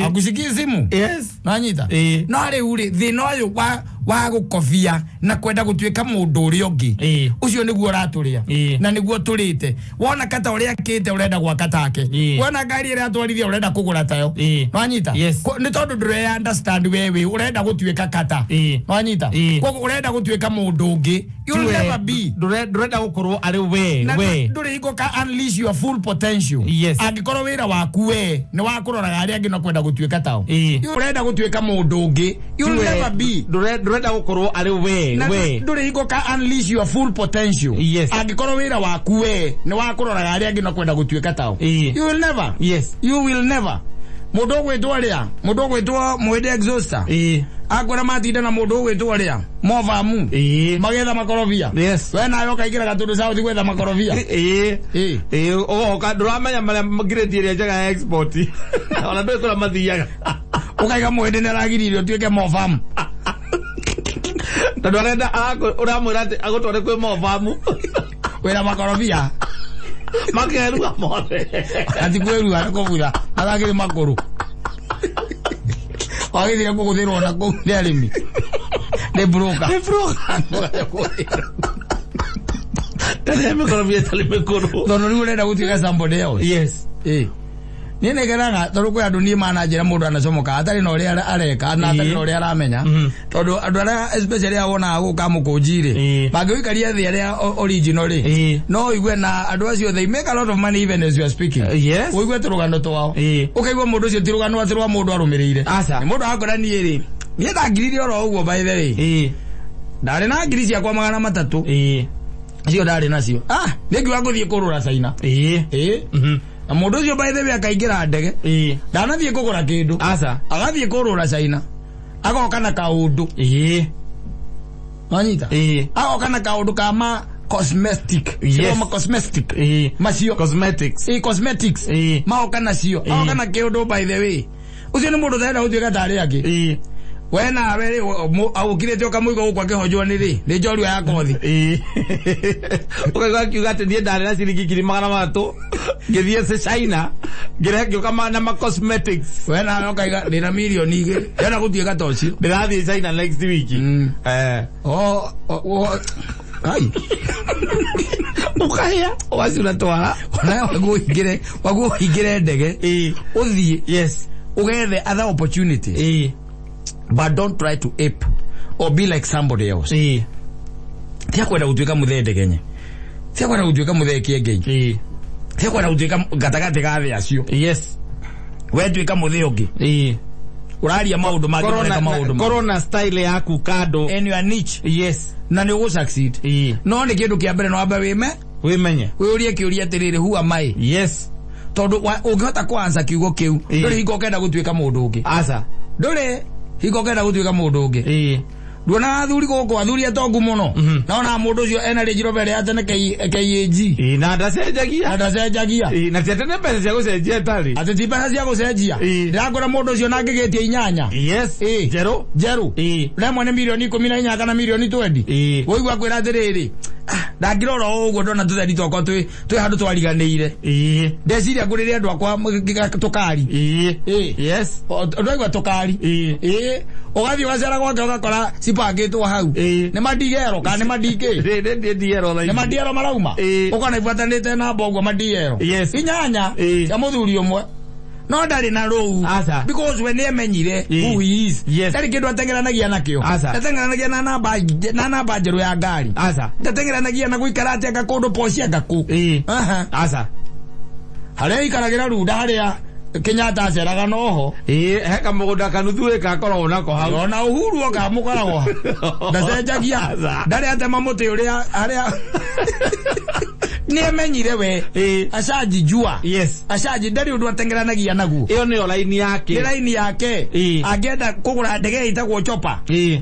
Akucikie simu. Yes. Nanyita. No rĩu rĩ thĩna ũyũ wa gũkobia na kwenda gũtuĩka mũndũ ũrĩa ũngĩ ũcio nĩguo ũratũrĩa na nĩguo tũrĩte. Wona kata ũrĩa akĩte ũrenda gwaka take. Wona ngari ĩrĩa atwarithia ũrenda kũgũra tayo. Nwanyita. Nĩ tondũ ndũre understand we wĩ ũrenda gũtuĩka kata. Nwanyita. Koguo ũrenda gũtuĩka mũndũ ũngĩ. You'll never be. Ndũrenda gũkorwo arĩ we. Ndũrĩ hingo ka unleash your full potential. Yes. Angĩkorwo wĩra waku we nĩ wa kũroraga arĩa angĩ na kwenda gũtuĩka tao. Ũrenda gũtuĩka mũndũ ũngĩ. You'll never be. Ndũrenda gũkorwo arĩ we. Ndũrĩ hingo ka unleash your full potential. Yes. Angĩkorwo wĩra waku we nĩ wa kũroraga arĩa angĩ na kwenda gũtuĩka tao. You will never. Yes. You will never. Mũndũ ũgwĩtwo rĩa, mũndũ ũgwĩtwo Mũhĩndĩ Exhauster. Akwĩra matinda na mũndũ ũgwĩtwo rĩa mobamu magetha makorobia. We nawe ũkaingĩra Gatũndũ South gwetha makorobia. Ĩĩ. Ĩĩ, ũgoka ndũramenya marĩa grade ĩrĩa njega ya export, ona ndũĩ kũrĩa mathiaga. Ũkaiga mũhĩndĩ nĩ aragiririe ũtuĩke mobamu. Tondũ arenda ũramwĩra atĩ agũtware kwĩ mobamu. Wĩra makorobia. Makerua mothe. Ati kwĩrua nĩ kũbutha arakĩrĩ makũrũ wagĩthire kũgũthĩrwo na kũu nĩ arĩmi nĩ broker. Nĩ broker. Ndarĩa mĩkorobia ĩtarĩ mĩkũrũ. Tondũ rĩu ũrenda gũtuĩka somebody else. Ĩĩ, niĩ nĩngenaga tondũ kwĩ andũ niĩ mananjĩra mũndũ anacomoka atarĩ na ũrĩa areka na atarĩ na ũrĩa aramenya, tondũ andũ arĩa especially arĩa wonaga gũka mũkũnji rĩ, mangĩũikaria thĩ arĩa original rĩ, no ũigue na andũ acio they make a lot of money even as you are speaking. Ũigue tũrũgano twao, ũkaigua mũndũ ũcio ti rũgano atĩ rwa mũndũ arũmĩrĩire. Aca. Nĩ mũndũ akora niĩ rĩ, niĩ ndangirire oro ũguo, by the way, ndarĩ na ngiri ciakwa 300 icio ndarĩ nacio, nĩ ngiuga ngũthiĩ kũrũra China. Ĩĩ, na mũndũ ũcio by the way akaingĩra ndege, ndanathiĩ kũgũra kĩndũ. Aca. Agathiĩ kũrũra China, agoka na kaũndũ. Wanyita? Agoka na kaũndũ ka ma cosmetic. Ma cosmetic macio. Cosmetics. Ĩĩ, cosmetics. Magoka nacio, agoka na kĩũndũ. By the way, ũcio nĩ mũndũ ũtarenda gũtuĩka tarĩ angĩ. We nawe rĩ, ũkirĩte ũkamũigua gũkũ akĩhonjwo nĩ rĩ nĩ njorua ya kothi. Ũkaigua akiuga atĩ niĩ ndarĩ na ciringi 300,000 ngĩthiĩ China ngĩrehe ngĩũka na ma cosmetics. We nawe ũkaiga ndĩna 2 mirioni ndĩrenda gũtuĩka ta ũcio. Ndĩrathiĩ China next week. O ai. Ũkahĩa ũgacura twara. Onawe waguo ũingĩre ndege, ũthiĩ ũgethe other opportunities, but don't try to ape or be like somebody else. Tia kwenda gũtuĩka mũthee ndegenye, tia kwenda gũtuĩka mũthee kĩengei, tia kwenda gũtuĩka gatagatĩ ga thĩ acio. We tuĩka mũthee ũngĩ ũraria maũndũ mangĩ, Korwo ũreka maũndũ mangĩ. Korwo na style yaku kando. And your niche. Na nĩ ũgũ succeed. No nĩ kĩndũ kĩa mbere no wambe wĩme Wĩmenye. Wĩũrie kĩũria atĩrĩrĩ, who am I? Tondũ ũngĩhota kwansa kiugo kĩu, ndũrĩ hingo ũkenda gũtuĩka mũndũ ũngĩ. Aca. Ndũrĩ hingo ũkenda gũtuĩka mũndũ ũngĩ. Nduonaga athuri gũkũ, athuri atongu mũno, naona mũndũ ũcio ena Range Rover ya tene KAG. Ĩĩ, na ndacenjagia. Na ndacenjagia. Ĩĩ, na ti atĩ nĩ mbeca cia gũcenjia ĩtarĩ. Atĩ ti mbeca cia gũcenjia. Ndĩrakora mũndũ ũcio na angĩgĩtia inyanya Njerũ. Njerũ. Remwe nĩ 14 mirioni kana 20 mirioni. Ũigua kwĩra atĩrĩrĩ, "Ah, ndangĩrora o ũguo ndona tũtheri twakwa twĩ handũ twariganĩire, ndeciria ngũrĩre andũ akwa tũkari." Ndwaigua tũkari? Ĩĩ, ũgathiĩ ũgacera gwake ũgakora cipangĩtwo hau. Nĩ madigero kana nĩ madingĩ? Nĩ ndiero thaa Nĩ ici. madiero marauma. Ũkona ibuatanĩte namba ũguo madiero. Inyanya cia mũthuri ũmwe, no ndarĩ na rũu. Aca. Because we nĩ emenyire who he is. Ndarĩ kĩndũ ateng'eranagia nakĩo. Aca. Ndateng'eranagia na namba njerũ ya ngari. Aca. Ndateng'eranagia na gũikara atĩ anga kũndũ poci anga kũ. Aha. Aca. Harĩa aikaragĩra runda harĩa Kenyatta aceraga noho. Ĩĩ, he kamũgũnda kanuthu ĩka akoragwo nako hau. Ona Uhuru oka mũkoragwo ndacenjagia. Aca. Ndarĩ atema mũtĩ ũrĩa harĩa nĩ emenyire we. Ashajijua. Ashaji ndarĩ ũndũ ateng'eranagia naguo. Ĩyo nĩyo raini yake. Nĩ raini yake. Angĩenda kũgũra ndege ĩtagwo chopa,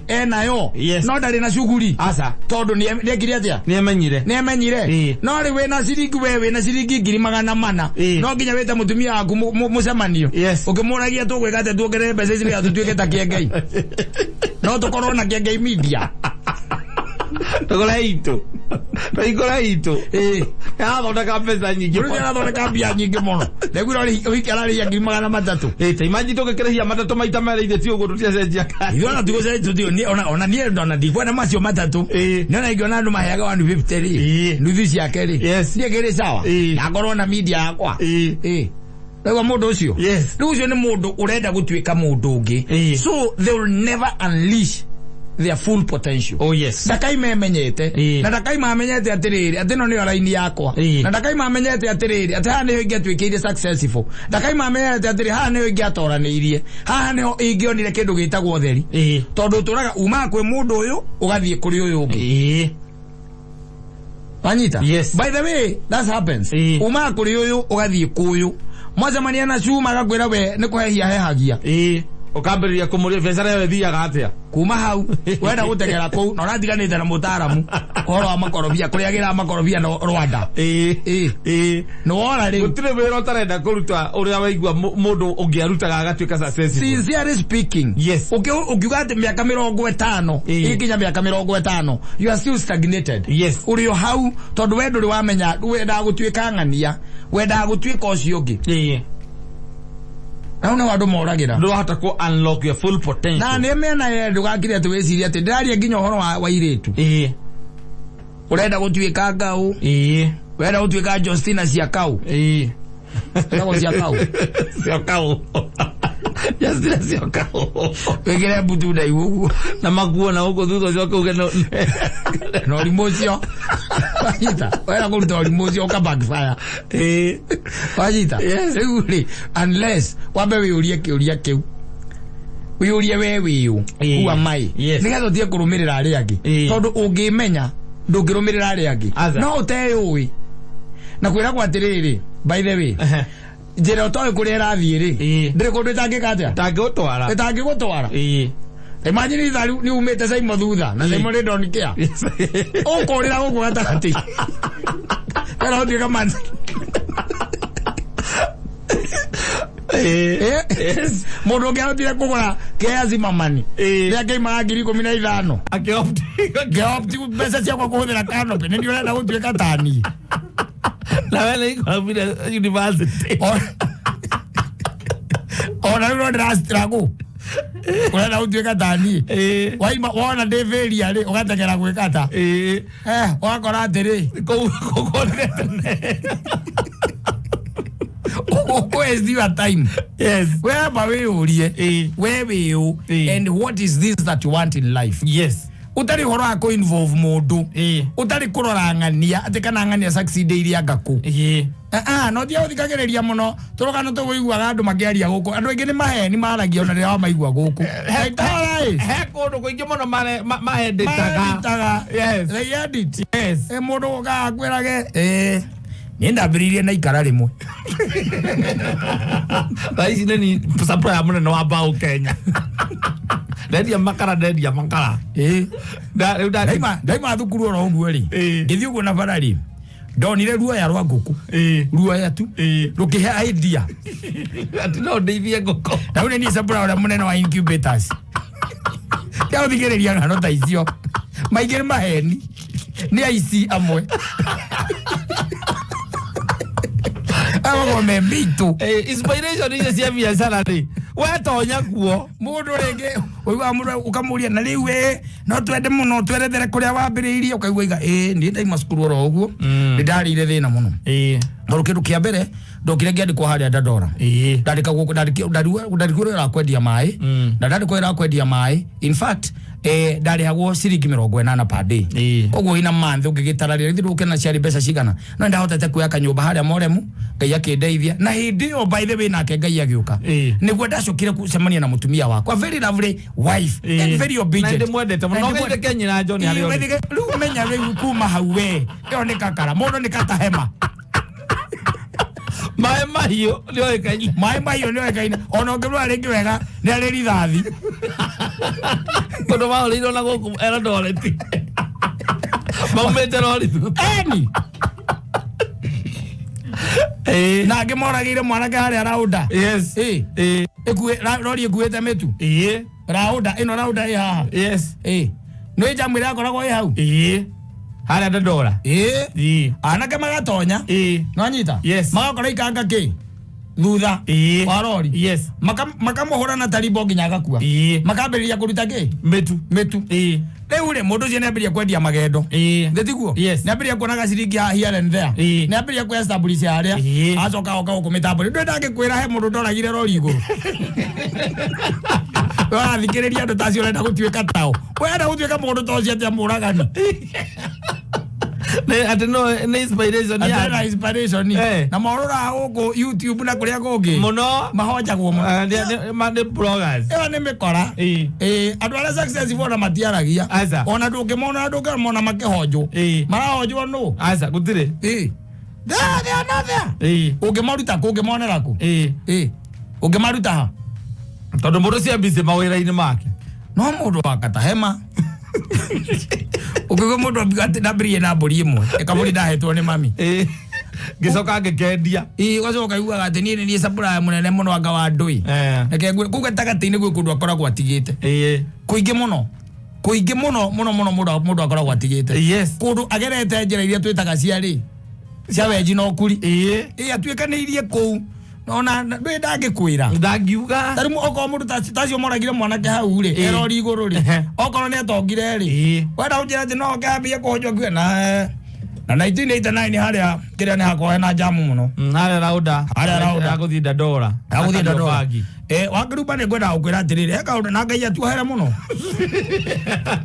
enayo. No ndarĩ na cuguri. Aca. Tondũ nĩekire atĩa? Nĩ emenyire. Nĩ emenyire. No rĩ wĩna ciringi, we wĩna ciringi 400,000, no nginya wĩte mũtumia waku mũcemanio, ũkĩmũragia tũgwĩka atĩa tuongerere mbeca ici nĩgetha tũtuĩke ta Kĩengei, no tũkorwo na Kĩengei Media. Tũgũre itũ. Tũhingũre itũ. Arathondeka mbeca nyingĩ. Rĩu arathondeka mbia nyingĩ mũno. Ndaiguire ũhiki ararĩhia 300,000. Ĩĩ, ta imagine tũngĩkĩrĩhia matatũ maita merĩ ithe ti ũguo tũtiacenjia kadi. Ithuĩ ona tigũcenjia ona niĩ ona ndikwenda macio matatũ. Nĩ ona ingĩona andũ maheaga 150 rĩ, nuthu ciake rĩ, niĩ ngĩrĩ sawa. Na ngorwo na media yakwa. Ĩĩ, Rĩu mũndũ ũcio, rĩu ũcio nĩ mũndũ ũrenda gũtuĩka mũndũ ũngĩ. So they will never unleash their full potential. Oh yes. Ndakaima emenyete. Na ndakaima amenyete atĩrĩrĩ atĩ ĩno nĩyo raini yakwa. Na ndakaima amenyete atĩrĩrĩ atĩ haha nĩho ingĩatuĩkĩire successful. Ndakaima amenyete atĩrĩ haha nĩho ingĩatoranĩirie, haha nĩho ingĩonire kĩndũ gĩtagwo ũtheri. Tondũ ũtũraga umaga kwĩ mũndũ ũyũ ũgathiĩ kũrĩ ũyũ ũngĩ. Wanyita? Yes. By the way, that happens. Umaga kũrĩ ũyũ ũgathiĩ kũyũ, mwacemania na cuma agakwĩra we nĩ kũhehia hehagia. Ũkambĩrĩria kũmũria biacara ĩyo ĩthiaga atĩa. Kuma hau wenda gũteng'era kũu na ũratiganĩte na mũtaaramu ũhoro wa makorobia kũrĩa agĩraga makorobia na Rwanda. Ĩĩ. Ĩĩ. Ĩĩ. Nĩ wora rĩu. Gũtirĩ wĩra ũtarenda kũruta ũrĩa waigua mũndũ ũngĩ arutaga agatuĩka successful. Sincerely speaking, Yes. Ũkiuga atĩ mĩaka 50 ĩkinya mĩaka 50, you are still stagnated. Yes. Ũrĩ o hau tondũ we ndũrĩ wamenya wendaga gũtuĩka ng'ania, wendaga gũtuĩka ũcio ũngĩ. Ĩĩ. Na hau nĩho andũ moragĩra. Ndũrahota kũ unlock your full potential. Na nĩ mĩena yerĩ, ndũgakire atĩ wĩcirie atĩ ndĩraria nginya ũhoro wa airĩtu. Ĩĩ. Ũrenda gũtuĩka ngau. Ĩĩ. Ũrenda gũtuĩka Justina cia kau. Ĩĩ. Ĩtagwo cia kau. Cia kau. Justina cia kau. Wĩkĩre mbutu ndaihu ũguo. Na maguo na ũguo thutha ũcio ũkauge no. Na ũrimũ ũcio. Wanyita. Wenda kũruta ũrimũ ũcio ũka backfire. Ĩĩ. Wanyita. Yes. Rĩu rĩ, unless wambe wĩyũrie kĩũria kĩu. Wĩyũrie we wĩũ. Ĩĩ. Who am I? Yes. Nĩgetha ũtige kũrũmĩrĩra arĩa angĩ. Ĩĩ. Tondũ ũngĩmenya ndũngĩrũmĩrĩra arĩa angĩ. Aca. No ũteyũĩ. Na kwĩragwo atĩrĩrĩ, by the way, njĩra ũtoĩ kũrĩa ĩrathiĩ rĩ, Ĩĩ. ndĩrĩ kũndũ ĩtangĩka atĩa? Tangĩgũtwara. Ĩtangĩgũtwara. Ĩĩ. Imagine itha rĩu nĩ umĩte Saimo thutha na Saimo nĩ don't care. Ũkũrĩra gũkũ gatagatĩ. Kana ũtuĩka man. Ĩĩ. Yes. Mũndũ ũngĩ ahotire kũgũra kea Zimmerman. Ĩĩ. Rĩrĩa kĩaimaga 15,000. Akĩopt. Ngĩopt mbeca ciakwa kũhũthĩra canopy. Nĩ ndiũrenda gũtuĩka tani. Na we nĩ ikoragire university. Ona rĩu no ndĩra struggle. Ũrenda gũtuĩka tani. Ĩĩ. Waima wona ndĩ failure rĩ, ũgateng'era gwĩka ta. Ĩĩ. Ũgakora atĩrĩ. Kũu kũrire tene. Waste your time. Yes. Wema wĩyũrie. Ĩĩ. We wĩũ. Ĩĩ. And what is this that you want in life? Yes. Ũtarĩ ũhoro wa kũ-involve mũndũ. Ĩĩ. Ũtarĩ kũrora ng'ania atĩ kana ng'ania succeed iria ngakũ. Ĩĩ. No tia gũthikagĩrĩria mũno tũrũgano tũgũiguaga andũ makĩaria gũkũ. Andũ aingĩ nĩ maheni maragia ona rĩrĩa wamaigua gũkũ. He kũndũ kũingĩ mũno mahendĩtaga. Mahendĩtaga. Yes. They edit. Yes. Mũndũ ũkaga akwĩrage, niĩ ndambĩrĩirie na ikara rĩmwe. Thaa ici nĩ ni supplier mũnene wa mbaũ Kenya. Ndendia makara, ndendia makara. Ĩĩ. Rĩu Ndaima thukuru oro ũguo rĩ. Ĩĩ. Ngĩthiĩ ũguo na bara rĩ. Ndonire ruoya rwa ngũkũ. Ĩĩ. Ruoya tu. Ĩĩ. Rũkĩhe idea. Atĩ no ndeithie ngũkũ. Na rĩu nĩ niĩ supplier ũrĩa mũnene wa incubators. Ndĩrathikĩrĩria ng'ano ta icio. Maingĩ nĩ maheni. Nĩ aici amwe. Amwe me mitũ. Inspiration icio cia biacara rĩ, wetonya kuo. Mũndũ rĩngĩ ũiguaga mũndũ ũkamũria na rĩu ĩ, no twende mũno twerethere kũrĩa wambĩrĩirie, ũkaigua iga, ĩ, niĩ ndaima cukuru oro ũguo. Mm. Nĩ ndarĩire thĩna mũno. Ĩĩ. Tondũ kĩndũ kĩa mbere ndokire ngĩandĩkwo harĩa Dandora. Ĩĩ. Ndandĩkagwo, ndarĩkwo wĩra wa kwendia maĩ. Mm. Na ndandĩkwo wĩra wa kwendia maĩ. In fact, ndarĩhagwo ciringi 80 per day. Ĩĩ. Koguo ina month ũngĩgĩtara rĩrĩa githĩ ndũkĩona ciarĩ mbeca cigana. No nĩndahotete kuoya kanyũmba harĩa Moremu, Ngai akĩndeithia. Na hĩndĩ ĩyo by the way nake Ngai agĩũka. Ĩĩ. Nĩguo ndacokire gũcemania na mũtumia wakwa, very lovely wife Ĩĩ. and very obedient. Na ndĩmwendete mũno. Na No ndĩmwendete. geithĩke nyina John harĩa Ĩĩ, ũrĩ. geithĩke. Rĩu menya rĩu kuma hau we. Ĩyo nĩ kakara. Mũndũ nĩ katahema. Maĩ mahiũ nĩoĩkaine. Maĩ mahiũ nĩoĩkaine. Ona ũngĩrora rĩngĩ wega nĩ arĩ rithathi. Tondũ mahũrĩirwo na gũkũ Eldoret. Maumĩte rori thutha. Eni. Ĩĩ. Na angĩ moragĩire mwanake harĩa Rauda. Yes. Ĩĩ. Ĩĩ. Rori ĩkuĩte mĩtu. Ĩĩ. Rauda, ĩno Rauda ĩ haha. Yes. Ĩĩ. Nĩ njamu ĩrĩa yakoragwo ĩ hau. Ĩĩ. Harĩa Dandora. Ĩĩ. Ĩĩ. Anake magatonya. Ĩĩ. Nĩwanyita? Yes. Magakora ikanga kĩ? Thutha. Ĩĩ. Wa rori. Yes. Makamũhũra na tarimbo nginya agakua. Ĩĩ. Makambĩrĩria kũruta kĩ? Mĩtu. Mĩtu. Ĩĩ. Rĩu rĩ, mũndũ ũcio nĩambĩrĩria kwendia magendo. Ĩĩ. Nĩ tiguo? Yes. Nĩambĩrĩria kuonaga ciringi here and there. Ĩĩ. Nĩambĩrĩria kũ establish harĩa. Ĩĩ. Acoka oka gũkũ mĩtambo-inĩ. Ndũĩ ndangĩkwĩra he mũndũ ndoragire rori igũrũ. Ũrathikĩrĩria andũ ta acio ũrenda gũtuĩka tao. Ũrenda gũtuĩka mũndũ ta ũcio atĩa mũragani? Nĩ atĩ no nĩ inspiration ya Atĩ na inspiration. Eh. Na morũraga gũkũ YouTube na kũrĩa kũngĩ. Mũno. Mahonjagwo mũno. Nĩ bloggers. Ĩyo nĩ mĩkora. Ĩĩ. Ĩĩ, andũ arĩa successful ona matiaragia. Aca. Ona ndũngĩmona, ndũngĩmona makĩhonjwo. Ĩĩ. Marahonjwo nũ? Aca, gũtirĩ. Ĩĩ. There, they are not there. Ĩĩ. Ũngĩmaruta kũ? Ũngĩmonera kũ? Ĩĩ. Ĩĩ. Ũngĩmaruta ha? Tondũ mũndũ cia busy mawĩra-inĩ make. No mũndũ wakata hema ũkĩigua mũndũ atĩ ndambĩrĩirie na mbũri ĩmwe, ĩkabũri ndahetwo nĩ mami. Ngĩcoka ngĩkendia. Ĩĩ, ũgacoka ũkaiguaga atĩ niĩ nĩ niĩ supplier mũnene mũno anga wa ndũĩ. Reke ngwĩre, kũu gatagatĩ-inĩ gwĩ kũndũ akoragwo atigĩte. Kũingĩ mũno. Kũingĩ mũno mũno mũno mũndũ akoragwo atigĩte. Yes. Kũndũ agerete njĩra iria twĩtaga cia rĩ, cia wenji na ũkuri. Ĩĩ, atuĩkanĩirie kũu. Ona ndũĩ ndangĩkwĩra. Ndangiuga. Ta rĩu okorwo mũndũ tacio moragire mwanake hau rĩ, erori igũrũ rĩ, okorwo nĩ atongire rĩ, wenda ũnjĩre atĩ no oke ambie kũhonjwo ngue na na 1989 harĩa kĩrĩa nĩ hakoragwo hena jamu mũno. Harĩa Rauda. Harĩa Rauda. Ya gũthiĩ Dandora. Ya gũthiĩ Dandora. Bangi. Wakĩrumba nĩ ngwendaga gũkwĩra atĩrĩrĩ, he kaũndũ na Ngai atuohere mũno.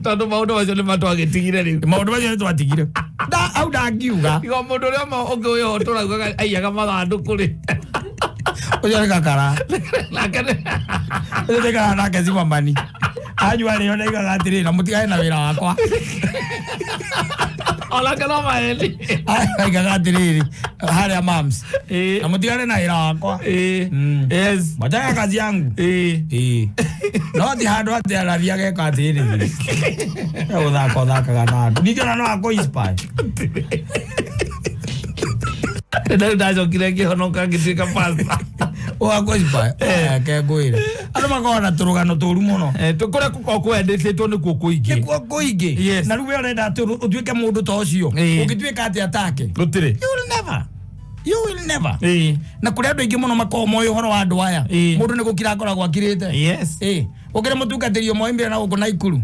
Tondũ maũndũ macio nĩ matwagĩtigire rĩu. Maũndũ macio nĩ twatigire. Hau ndangiuga. Tiga mũndũ ũrĩa ũngĩ ũyũ tũraugaga aiyaga mathandũkũ rĩ. Ũcio nĩ kakara. Nake nĩ- Ũcio nĩ kakara nake Zimmerman. Anyua rĩo ndaigaga atĩrĩrĩ, na mũtigane na wĩra wakwa. Onake no maheni. Aigaga atĩrĩrĩ, harĩa mams. Na mũtigane na wĩra wakwa. Yes. Mwachana kazi yangu. No ti handũ atĩ arathiĩ ageka atĩrĩrĩ. Gũthaka ũthakaga na andũ. Ningĩ ona no akũ inspire. Rĩu ndacokire ngĩhonoka ngĩtuĩka pastor. Ũgakũ inspire. Reke ngwĩre. Andũ makoragwo na tũrũgano tũru mũno. Kũrĩa gũkoragwo kwendetwo nĩkuo kũingĩ. Nĩkuo kũingĩ. Yes. Na rĩu we ũrenda atĩ ũtuĩke mũndũ ta ũcio. Ũngĩtuĩka atĩa take? Gũtirĩ. You will never. You will never. Na kũrĩ andũ aingĩ mũno makoragwo moĩ ũhoro wa andũ aya. Mũndũ nĩ gũkira akoragwo akirĩte. Yes. Ũkĩrĩ mũtungatĩri ũmwe oimire na gũkũ Naikuru.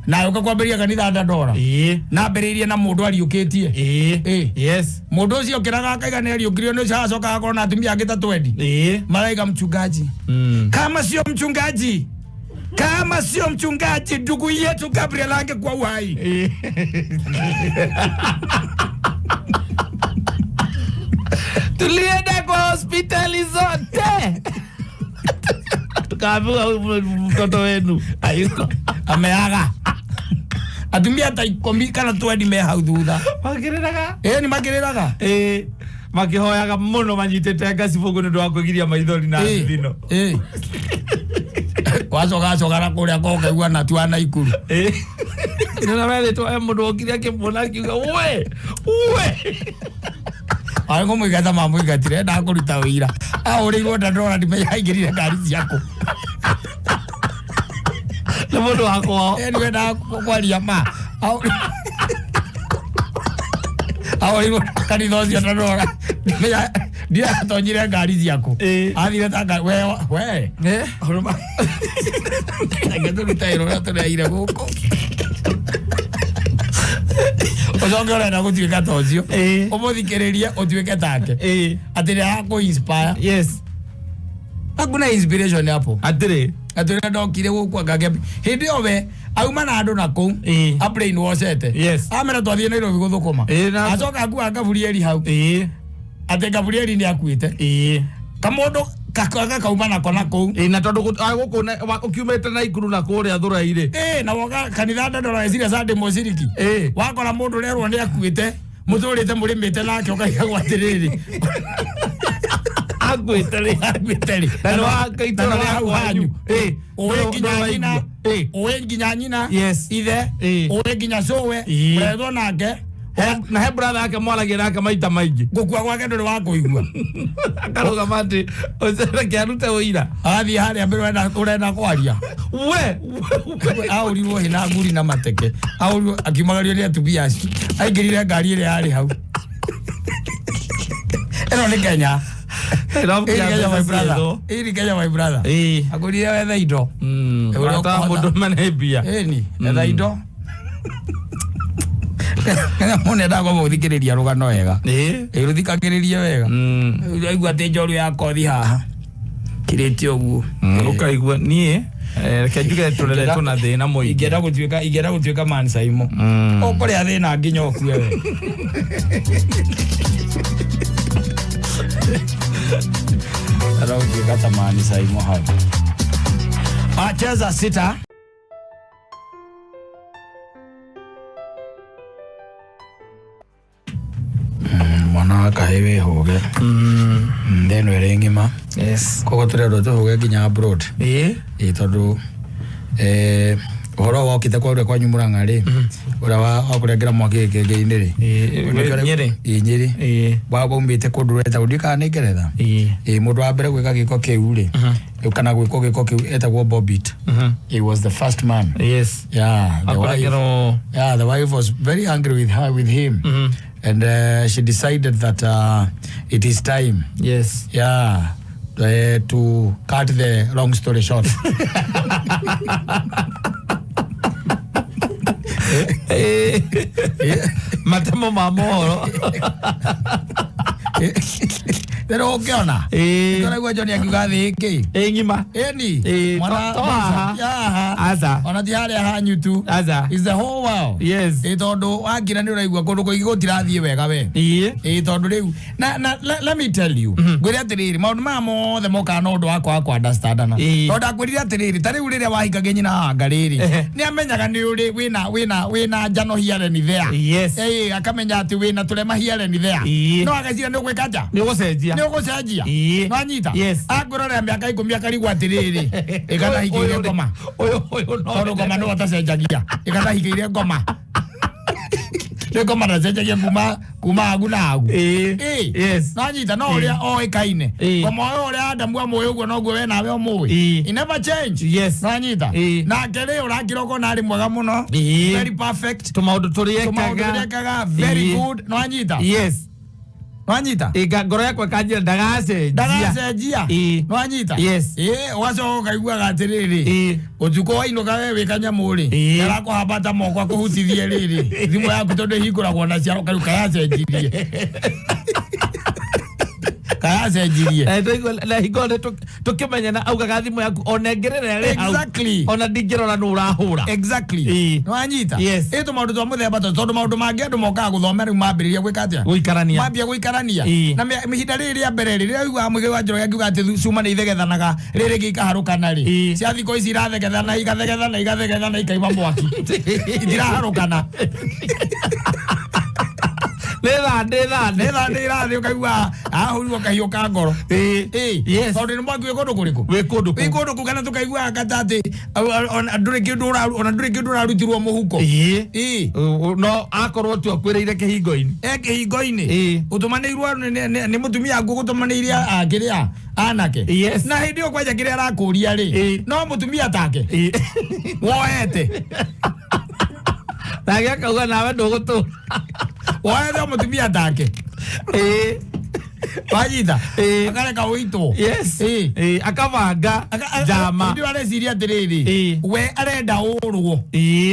Na ũka kwambĩrĩria kanitha Dandora. Na ambĩrĩirie na mũndũ ariũkĩtie. Yes. Mũndũ ũcio okĩraga akaiga nĩ ariũkirio, nĩ ũcio agacoka agakorwo na atumia angĩ ta twendi. Maraiga mchungaji. Kama sio mchungaji. Kama sio mchungaji, ndugu yetu Gabriel angekuwa uhai. Tulienda kwa hospitali zote. Tukaambiwa huyu mtoto wenu hayuko. Ameaga. Atumia ta ikũmi kana twendi me hau thutha. Makĩrĩraga? Nĩ makĩrĩraga. Makĩhoyaga mũno manyitĩte ngacibũ nĩ ũndũ wa kwĩgiria maithori na thithino. Wacoka acoka na kũrĩa kwa ũkaigua na tu wa Naikuru. Nĩ werĩtwo he mũndũ wokire akĩmuona akiuga, we, we. Arĩ kũmũingata mamũingatire, endaga kũruta wĩira. Ahũrĩirwo Dandora ndimenya aingĩrire ngari ciaku. Nĩ mũndũ wa kwao. Nĩ wendaga kwaria ma. Ahũrĩirwo kanitha ũcio Dandora. Ndimenya ndiatonyire ngari ciaku. Athire ta ngari, we, we. Huruma. Reke tũrute wĩra ũrĩa tũreheire gũkũ. Ũcoke ũrenda gũtuĩka ta ũcio. Ũmũthikĩrĩrie ũtuĩke take. Atĩ nĩ arakũ inspire. Yes. Hakuna inspiration hapo. Atĩrĩ. Atĩ ũrĩa ndokire gũkũ anga ngĩambi. Hĩndĩ ĩyo we auma na andũ na kũu. A brainwashete. Yes. Amera twathiĩ Nairobi gũthũkũma. Na- Acoka akua Gabrieli hau. Atĩ Gabrieli nĩ akuĩte. Kamũndũ gakauma nako na kũu. Na tondũ gũkũ ũkiumĩte Naikuru na kũrĩa Thũrai-rĩ. Na woka kanitha Dandora weciria Sunday mũciriki. Wakora mũndũ ũrerwo nĩ akuĩte, mũtũrĩte mũrĩmĩte nake ũkaigagwo atĩrĩrĩ. Akuĩte rĩ. Akuĩte rĩ. Na nĩ wa itũũra Na nĩ wa rĩa hau kwanyu. hanyu. Ũĩ nginya Ndũraigua. nyina. Ũĩ nginya nyina. Yes. Ithe. Ũĩ nginya cũwe. Ũretwo nake. Na he brother yake mwaragia nake maita maingĩ. Gũkua gwake ndũrĩ wa kũigua. Akarũgama atĩ, reke arute ũira. Agathiĩ harĩa mbere ũrenda kwaria. We, we. Ahũrirwo hĩ na nguri na mateke. Ahũrirwo akiumagario nĩ atumia acio. Aingĩrire ngari ĩrĩa yarĩ hau. Ĩno nĩ Kenya. Ĩno Ĩĩ nĩ Kenya, my brother. ciĩtwo. Ĩĩ nĩ Kenya, my brother. Akũrire wethe indo. Ũrĩa Ata ũkũhota. mũndũ mane mbia. Ĩĩ ni, etha indo. Kenya mũndũ endaga kwamba gũthikĩrĩria rũgano wega. Ĩĩ, rũthikagĩrĩrie wega. Ũraigua atĩ njoru ya kothi haha. Kĩrĩte ũguo. Ũkaigua niĩ, reke njuge tũreretwo na thĩna mũingĩ. Ingĩenda gũtuĩka, ingĩenda gũtuĩka man Saimo. Ũkũrĩa thĩna nginya ũkue we. Ingĩenda gũtuĩka ta man Saimo hau. Cheza sita. Mwana wa kahĩ wĩhũge. Thĩ ĩno ĩrĩ ng'ima. Yes. Koguo tũrendwo tũhũge nginya abroad. Ĩ tondũ ũhoro wokĩte kwa ũrĩa kwanyu Mũrang'a rĩ, ũrĩa wa kũrengera mwaki gĩkĩngĩ-inĩ rĩ. Nyĩrĩ. Ĩ Nyĩrĩ. Waumĩte kũndũ wetagwo ndiũĩ kana nĩ Ngeretha. Ĩ mũndũ wa mbere gwĩka gĩko kĩu rĩ, kana gwĩkwo gĩko kĩu etagwo Bobbitt. He was the first man. Yes. Yeah, the wife. Akũrengerwo. Yeah, the wife was very angry with her, with him. And she decided that it is time. Yes. Yeah, to cut the long story short. Matemo ma mohoro. Rĩrĩa ũngĩona ũraigua John akiuga thĩ ĩkĩ Ĩ ng'ima. ĩni Ĩ, mwana to haha. haha Aca. ona ti harĩa hanyu tu. Aca. Is the whole world. Yes. Ĩ tondũ wakira nĩ ũraigua kũndũ kũingĩ gũtirathiĩ wega we. Ĩ tondũ rĩu na let me tell you, ngwĩre atĩrĩrĩ, maũndũ maya mothe mokaga na ũndũ wa kwaga kũ understandana. Tondũ ndakwĩrire atĩrĩrĩ, ta rĩu rĩrĩa wahikagia nyina wanga rĩrĩ, nĩ amenyaga nĩ ũrĩ wĩna njano here and there. Yes. Ĩ akamenya atĩ wĩna tũrema here and there. No ageciria nĩ ũgwĩka atĩa? Nĩ ũgũcenjia. Nĩ ũgũcenjia. Nwanyita. Yes. Akwĩrorera mĩaka 10 akarigwo atĩrĩrĩ, ĩkanahikĩire ngoma. Ũyũ ũyũ no. Tondũ ngoma nĩwe ũtacenjagia, ĩkanahikĩire ngoma, nĩ ngoma ndacenjagia kuma hagu na hagu. Ĩ. Yes. Nanyita no ũrĩa oĩkaine. Ngoma ũyũ ũrĩa Adamu amũĩ ũguo noguo we nawe ũmũĩ. It never change. Yes. Nanyita. Nake rĩ ũrakira ũkona arĩ mwega mũno. Very perfect. Tũmaũndũ tũmaũndũ tũrĩekaga. tũrĩekaga very Ĩ. good. Nwanyita. Yes. Nwanyita. Ĩka ngoro yakwa ĩkanjĩra ndagacenjia. Ndagacenjia. Nwanyita. Yes. Ĩ ũgacoka ũkaiguaga atĩrĩrĩ, ũtukũ wainũka we wĩ kanyamũ rĩ, arakũhambata moko akũhutithie rĩrĩ thimũ yaku tondũ ĩhingũragwo na ciaro kariu kayacenjirie, kayacenjirie. Na hingo nĩ tũkĩmenyana augaga thimũ yaku onengerere rĩ hau. Exactly. Ona ndingĩrora nũ ũrahũra. Exactly. Nwanyita. Yes. Ĩ tũmaũndũ twa mũthemba tondũ maũndũ mangĩ andũ mokaga gũthoma rĩu mambĩrĩria gwĩka atĩa? Gũikarania. Mambia gũikarania. Na ihinda rĩrĩ rĩa mbere rĩ, rĩrĩa ũiguaga Mũigai wa Njoroge akiuga atĩ cuma nĩ ithegethanaga rĩrĩ rĩngĩ ikaharũkana rĩ, cia thikũ ici irathegethana igathegethana igathegethana ikaima mwaki, itiraharũkana. Nĩ thandĩ thandĩ. Nĩ thandĩ irathiĩ ũkaigua ahũrirwo kahiũ ka ngoro. Ĩ. Yes. Tondũ nĩ mwaki wĩ kũndũ kũrĩkũ? Wĩ kũndũ wĩ kũu. kũndũ kũu, kana tũkaiguaga kata atĩ ona ndũrĩ kĩndũ ona ndũrĩ kĩndũ ũrarutirwo mũhuko. No akorwo tu akwĩrĩire kĩhingo-inĩ. E kĩhingo-inĩ. Ũtũmanĩirwo nĩ mũtumia waku, ũgũtũmanĩire akĩrĩa anake. Yes. Na hĩndĩ ĩyo kwanja kĩrĩa arakũria rĩ, no mũtumia take woete. Nake akauga nawe ndũgũtũra. Woete mũtumia take. Wanyita. Akareka ũitwo. Yes. Akabanga njama. Hĩndĩ ĩyo areciria atĩrĩrĩ, we arenda ũrwo.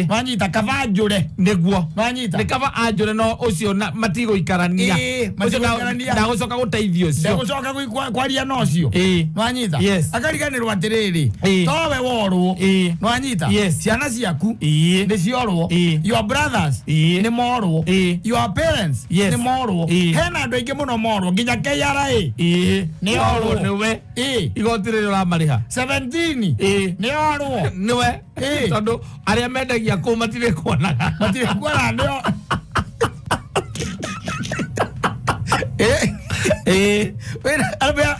Wanyita, kaba njũre. Nĩguo. Wanyita. Nĩ kaba anjũre no ũcio na matigũikarania. Ĩ, Ũcio matigũikarania. ndagũcoka gũteithia ũcio. Ndegũcoka kwaria na ũcio. Nwanyita. Yes. Akariganĩrwo atĩrĩrĩ, towe worwo. Nwanyita. Yes. Ciana ciaku nĩ ciorwo. Your brothers nĩ morwo. Your parents Yes. nĩ morwo. Hena andũ aingĩ mũno morwo nginya KRA. Nĩ orwo. Nĩwe. Igoti rĩrĩa ũramarĩha. 17 nĩ orwo. Nĩwe. Tondũ arĩa mendagia kũu matirĩ kuonaga. Matirĩ kuona nĩo.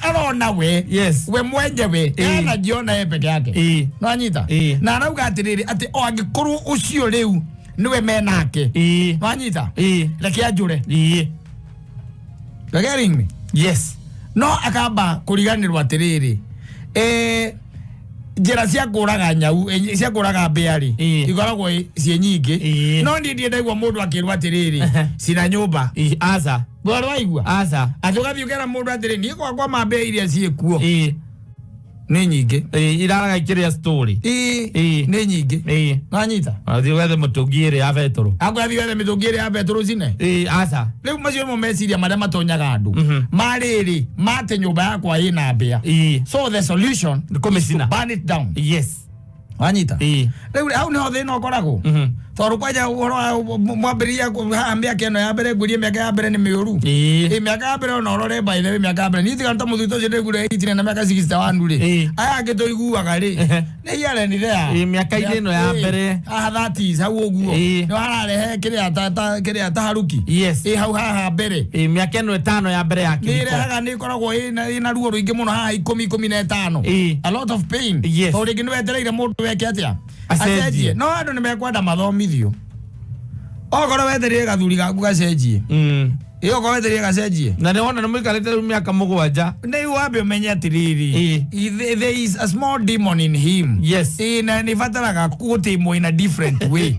Arona we. Yes. We mwenyewe anajiona yeye peke yake. Nwanyita. Na arauga atĩrĩrĩ, atĩ o angĩkorwo ũcio rĩu nĩwe menake. Nwanyita. Reke anjũre. You getting me? Yes. No akamba kũriganĩrwo atĩrĩrĩ, njĩra cia kũraga nyau, cia kũraga mbĩa rĩ, ikoragwo ciĩ nyingĩ. No niĩ ndiĩ ndaigua mũndũ akĩrwo atĩrĩrĩ, cina nyũmba. Aca. Ndwarĩ waigua? Aca. Atĩ ũgathiĩ ũkera mũndũ atĩrĩ, niĩ gwakwa ma mbĩa iria ciĩkuo nĩ nyingĩ. Iraraga ikĩrĩa story. Nĩ nyingĩ. Nwanyita. Athiĩ wethe mũtũngi ĩrĩ ya betũrũ. Akwathiĩ wethe mĩtũngi ĩrĩ ya betũrũ cine. Aca. Rĩu macio nĩmo meciria marĩa matonyaga andũ. Marĩrĩ mate nyũmba yakwa ĩna mbĩa. So the solution Nĩ kũmĩcina. is to burn it down. Yes. Wanyita. Rĩu hau nĩho thĩna ũkoragwo. Tondũ kwanja ũhoro wa mwambĩrĩria haha, mĩaka ĩno ya mbere, ngwĩrie mĩaka ya mbere nĩ mĩũru. Ĩ, mĩaka ya mbere ona ũrore, by the way, mĩaka ya mbere niĩ tiga ta mũthuri ũcio ndĩgure 18 na mĩaka 61 rĩ, aya angĩ tũiguaga rĩ, nĩ here and there. Ĩ, mĩaka-inĩ ĩno ya mbere. Haha 30s hau ũguo, nĩ hararehe kĩrĩa ta kĩrĩa ta haruki. Ĩ, hau haha mbere. Ĩ, mĩaka ĩno 5 ya mbere ya nĩ kĩhiko. ĩrehaga, nĩ ĩkoragwo ĩna ruo rũingĩ mũno haha 10, 15. A lot of pain. Tondũ rĩngĩ nĩ wetereire mũndũ weke atĩa? Acenjie. Acenjie. No andũ nĩ mekwenda mathomithio. Okorwo wetereire gathuri gaku gacenjie, ĩ, okorwo wetereire gacenjie, Na nĩ wona nĩ mũikarĩte rĩu mĩaka 7. Nĩ wambe ũmenye atĩrĩrĩ, there is a small demon in him. Ĩ, na nĩ bataraga gũtĩmwo in a different way.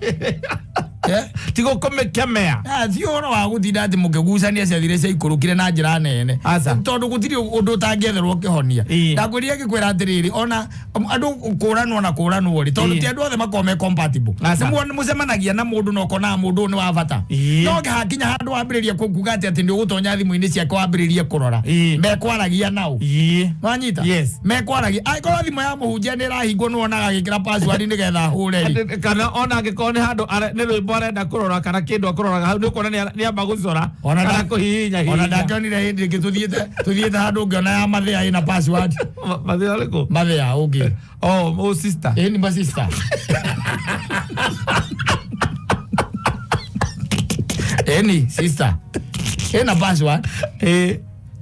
Eh? Ti gũkũmĩkemea. Ah, ti ũhoro wa gũtinda atĩ mũkĩgucania ciathire ciaikũrũkire na njĩra nene, Aca. tondũ gũtirĩ ũndũ ũtangĩetherwo kĩhonia. Ndakwĩrire ngĩkwĩra atĩrĩrĩ, ona andũ kũranwo na kũranwo rĩ, tondũ ti andũ othe makoragwo me compatible. Aca. Nĩ mũcemanagia na mũndũ na ũkonaga mũndũ ũyũ nĩ wa bata, no hakinya handũ wambĩrĩria kuga atĩ nĩ ũgũtonya thimũ-inĩ ciake wambĩrĩrie kũrora mekwaragia nao. Wanyita? Yes. Mekwaragia, angĩkorwo thimũ ya mũhunjia nĩ ĩrahingwo, nĩ wonaga agĩkĩra password nĩgetha ahũre rĩ. Kana ona angĩkorwo nĩ handũ nĩ rwĩmbo arenda kũrora kana kĩndũ akũroraga hau, nĩ ũkuona nĩ amba gũcora Ona kana kũhihinya ona hihinya. ndakĩonire hĩndĩ ĩngĩ tũthiĩte handũ ngĩona ya mathĩa ĩna password. Mathĩna ũrĩkũ? Mathĩa ũngĩ. Oh, sister. Ĩ, nĩ ma sister. Ĩni sister ĩna password.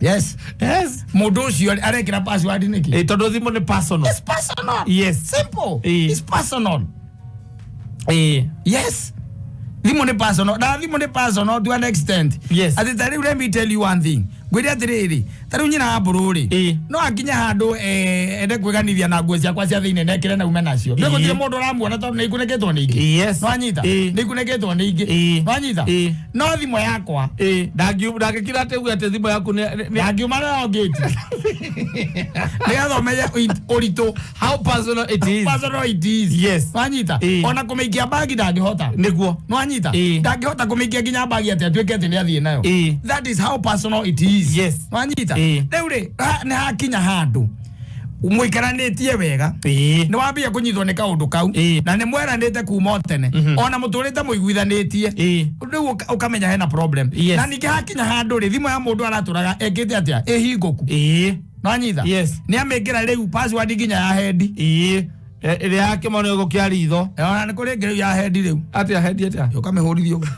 Yes. Mũndũ ũcio arekĩra password nĩkĩ? Ĩ, tondũ thimũ nĩ personal. It's personal. Simple. It's personal. Yes, thimũ nĩ personal, na thimũ nĩ personal to an extent atĩ ta rĩu, let me tell you one thing, ngwĩre atĩrĩrĩ, ta rĩu nyina wa mbũrũ rĩ, no akinye handũ ende kwĩganithia na nguo ciakwa cia thĩinĩ nekĩre na ume nacio, nĩ gũtirĩ mũndũ ũramuona tondũ nĩ ikunĩkĩtwo nĩ ingĩ. Nwanyita? Nĩ ikunĩkĩtwo nĩ ingĩ. Nwanyita? No thimũ yakwa, Ndangĩkira atĩ uge atĩ thimũ yaku ndangiuma nayo ngĩti nĩgetha ũmenye ũritũ. How personal it is. Personal it is. Nwanyita? Ona kũmĩikia bagi ndangĩhota. Nwanyita? Ndangĩhota kũmĩikia nginya bagi atĩ atuĩke atĩ nĩ athiĩ nayo. That is how personal it is. Nwanyita? Rĩu rĩ, nĩ hakinya handũ mũikaranĩtie wega, nĩ wambia kũnyitwo nĩ kaũndũ kau, na nĩ mweranĩte kuma o tene, ona mũtũrĩte mũiguithanĩtie, rĩu ũkamenya hena problem. Na ningĩ hakinya handũ rĩ, thimũ ya mũndũ aratũraga ekĩte atĩa ĩhingũku. Nwanyita? Nĩ amĩkĩra rĩu password nginya ya hendi. Ĩrĩa ya kĩmono gũkĩa ritho. Ona nĩ kũrĩ ĩngĩ rĩu ya hendi rĩu. Atĩa hendi atĩa? Ũkamĩhũrithia ũguo.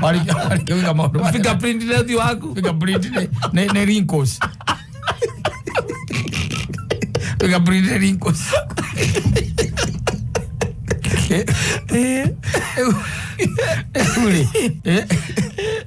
Warĩkia gwĩka maũndũ maya. Fingerprint nĩ ũthiũ waku. Fingerprint nĩ wrinkles. Fingerprint nĩ wrinkles. Rĩu rĩ,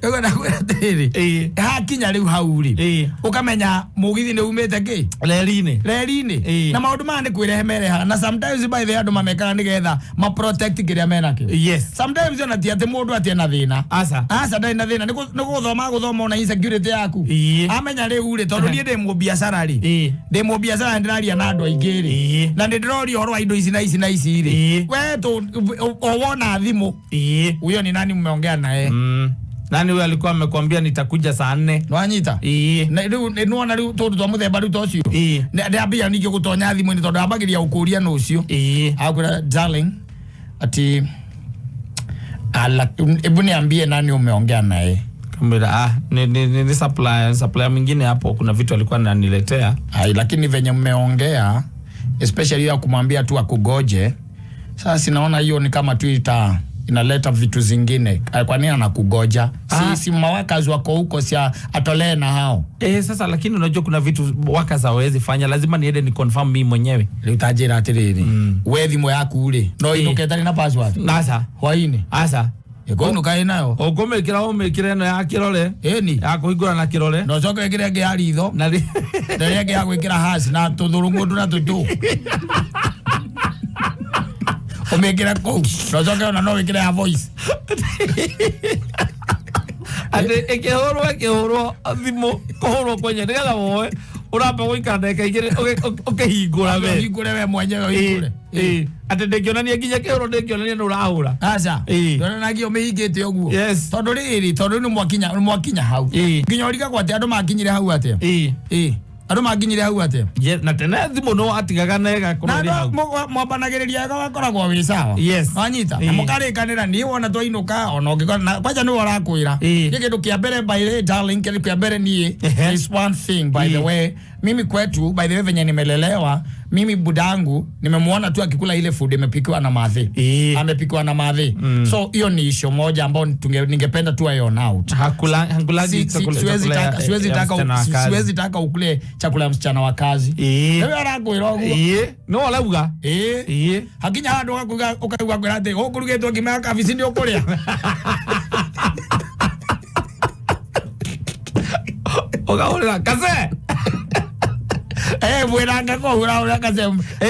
rĩu ndakwĩra atĩrĩrĩ, hakinya rĩu hau rĩ, ũkamenya mũgithi nĩ umĩte kĩ reri-inĩ. Reri-inĩ. Na maũndũ maya nĩ kwĩrehe merehaga, na sometimes, by the way, andũ mamekaga nĩgetha ma protect kĩrĩa menakĩo. Sometimes ona ti atĩ mũndũ atĩ ena thĩna. Aca. Aca, ndarĩ na thĩna, nĩ gũthoma gũthoma ona insecurity yaku. Amenya rĩu rĩ, tondũ niĩ ndĩ mũbiacara rĩ, ndĩ mũbiacara, ndĩraria na andũ aingĩ rĩ, na nĩ ndĩroria ũhoro wa indo ici na ici na ici rĩ, we tũ o wona thimũ, huyo ni nani mmeongea naye? Nani huyo alikuwa amekwambia nitakuja saa 4? Nwanyita? Na rĩu nĩwona rĩu tũndũ twa mũthemba rĩu ta ũcio, ndambia ningĩ gũtonya thimũ-inĩ tondũ ambagĩria gũkũria nũ ũcio, akwĩra, "Darling, ati ala, hebu niambie nani umeongea naye." Kamwambia, "Ah, ni supplier mwingine hapo, kuna vitu alikuwa ananiletea." Ai, lakini venye mmeongea, especially ya kumwambia tu akugoje, sasa sinaona hiyo ni kama tu inaleta vitu zingine. Ai, kwa nini anakugoja? Si mawakazi wako huko, si atolee na hao? Eh, sasa lakini unajua kuna vitu workers hawezi fanya, lazima niende ni confirm mimi mwenyewe. Rĩu ta njĩra atĩrĩrĩ, we thimũ yaku rĩ, no ĩinũke ĩtarĩ na password? Asa. Hwainĩ? Asa. Ĩkũinũka ĩ nayo? Ũkũmĩkĩra, ũmĩkĩre ĩno ya kĩrore. Ĩni. Ya kũhingũra na kĩrore. Na ũcoke wĩkĩre ĩngĩ ya ritho, na na ĩrĩa ĩngĩ ya gwĩkĩra haci na tũthũrũng'ũndũ na tũtũ, ũmĩkĩre kũu, na ũcoke ona no wĩkĩre ya voice. Atĩ ĩkĩhũrwo thimũ, kũhũrwo kwenye nĩgetha woe ũramba gũikara ndagĩka 2 ũkĩhingũra we. Ũhingũre we mwenyewe, ũhingũre. Atĩ ndĩngĩonania nginya kĩhũrwo, ndĩngĩonania nĩ ũrahũra. Aca. Ndonanagia ũmĩhingĩte ũguo. Tondũ rĩrĩ, tondũ nĩ mwakinya hau, nginya ũrigagwo atĩ andũ makinyire hau atĩa. Andũ makinyire hau atĩa? Yes, na tene thimũ no atigaga na Na ĩgakorwo ĩrĩ hau. andũ mwambanagĩrĩria wega wakoragwo wĩ sawa. Yes. Wanyita na Ĩĩ. mũkarĩkanĩra niĩ wona twainũka ona ũngĩkora na kwanja nĩwe ũrakwĩra. Ĩĩ. Nĩ kĩndũ kĩa mbere, by the way, darling, kĩndũ kĩa mbere niĩ is one thing, by the Ĩĩ. way, mimi kwetu, by the way, venye nimelelewa mimi, budangu nimemuona tu akikula ile food imepikiwa na madhe. Ĩĩ. Amepikiwa na madhe. So hiyo ni issue moja ambayo ningependa tu iron out. Hakulagi Siwezi chakula taka, siwezi ya taka, msichana wa kazi. siwezi taka ukule chakula ya msichana wa kazi. Ĩĩ. Rĩu arakwĩra ũguo. Ĩĩ, no arauga. Ĩĩ. Ĩĩ. Hakinya handũ ũkaigua kwĩra atĩ gũkũrugĩtwo ngima ya kabici nĩ ũkũrĩa. Ũkahũrĩra kace. Eh, mwĩranga kũhũra ũrĩa kace.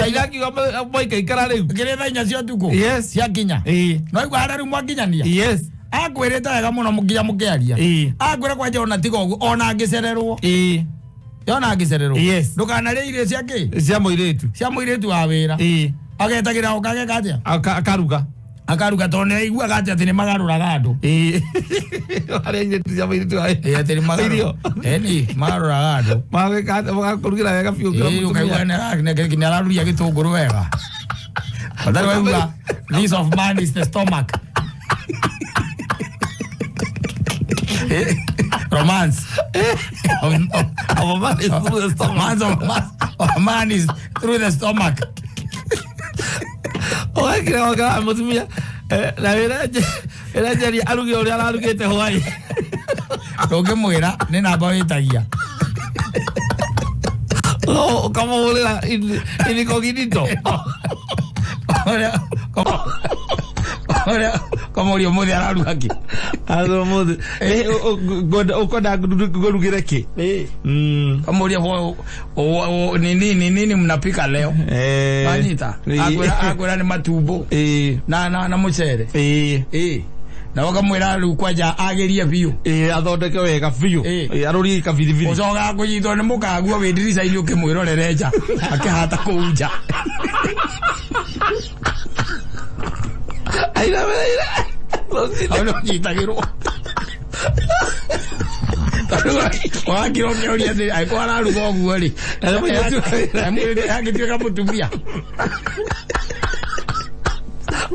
Irakiuga mwaikaikara rĩu. Kĩrĩ thaa 4 cia ũtukũ. Yes. Ciakinya. Ĩĩ. No igua harĩa rĩu mwakinyania. Yes. Akwĩrĩte wega mũno nginya mũkĩaria. Ĩĩ. Akwĩra kwanja ona tiga ũguo ona angĩcererwo. Ĩĩ. Yona angĩcererwo. Yes. Ndũkanarĩe irio cia kĩ? Cia mũirĩtu. Cia mũirĩtu wa wĩra. Ĩĩ. Agetagĩra ũkageka atĩa? Akaruga. Akaruga tondũ nĩ aiguaga atĩ nĩ magarũraga andũ. Ĩĩ. Harĩa airĩtu cia mũirĩtu wa Ĩĩ, atĩ nĩ magarũraga. Irio. Ĩni, magarũraga andũ. Magakũrugĩra wega biũ ũkĩra Ĩĩ, ũkaigua mũtumia. nĩ araruria gĩtũngũrũ wega. Ũtarĩ waigua this of man is the stomach. Eh, romance. Of a man is through the stomach. Romance of man is through the stomach. Ũgakira ũgakora mũtumia na wĩra njeria aruge ũrĩa ararugĩte hwaĩ. Ndũngĩmwĩra nĩ namba wĩtagia. Ũkamũhũrĩra incognito. Ũrĩa kamũria ũmũthĩ araruga kĩ? Andũ ũmũthĩ ũkwenda ngũrugĩre kĩ? Kamũria ni nini nini mnapika leo? Wanyita? Akwĩra nĩ matumbo na mũcere. Ĩĩ. Na ũkamwĩra rĩu kwanja agerie biũ. Ĩĩ, athondeke wega biũ. Ĩĩ. Arũrie kabiribiri. Ũcokaga kũnyitwo nĩ mũkaguo wĩ ndirica-inĩ ũkĩmwĩrorere nja akĩhata kũu nja. Aira aira. Hau nĩ ũnyitagĩrwo. Tondũ wakira ũkĩũria atĩ angĩkorwo araruga ũguo rĩ, angĩtuĩka mũtumia.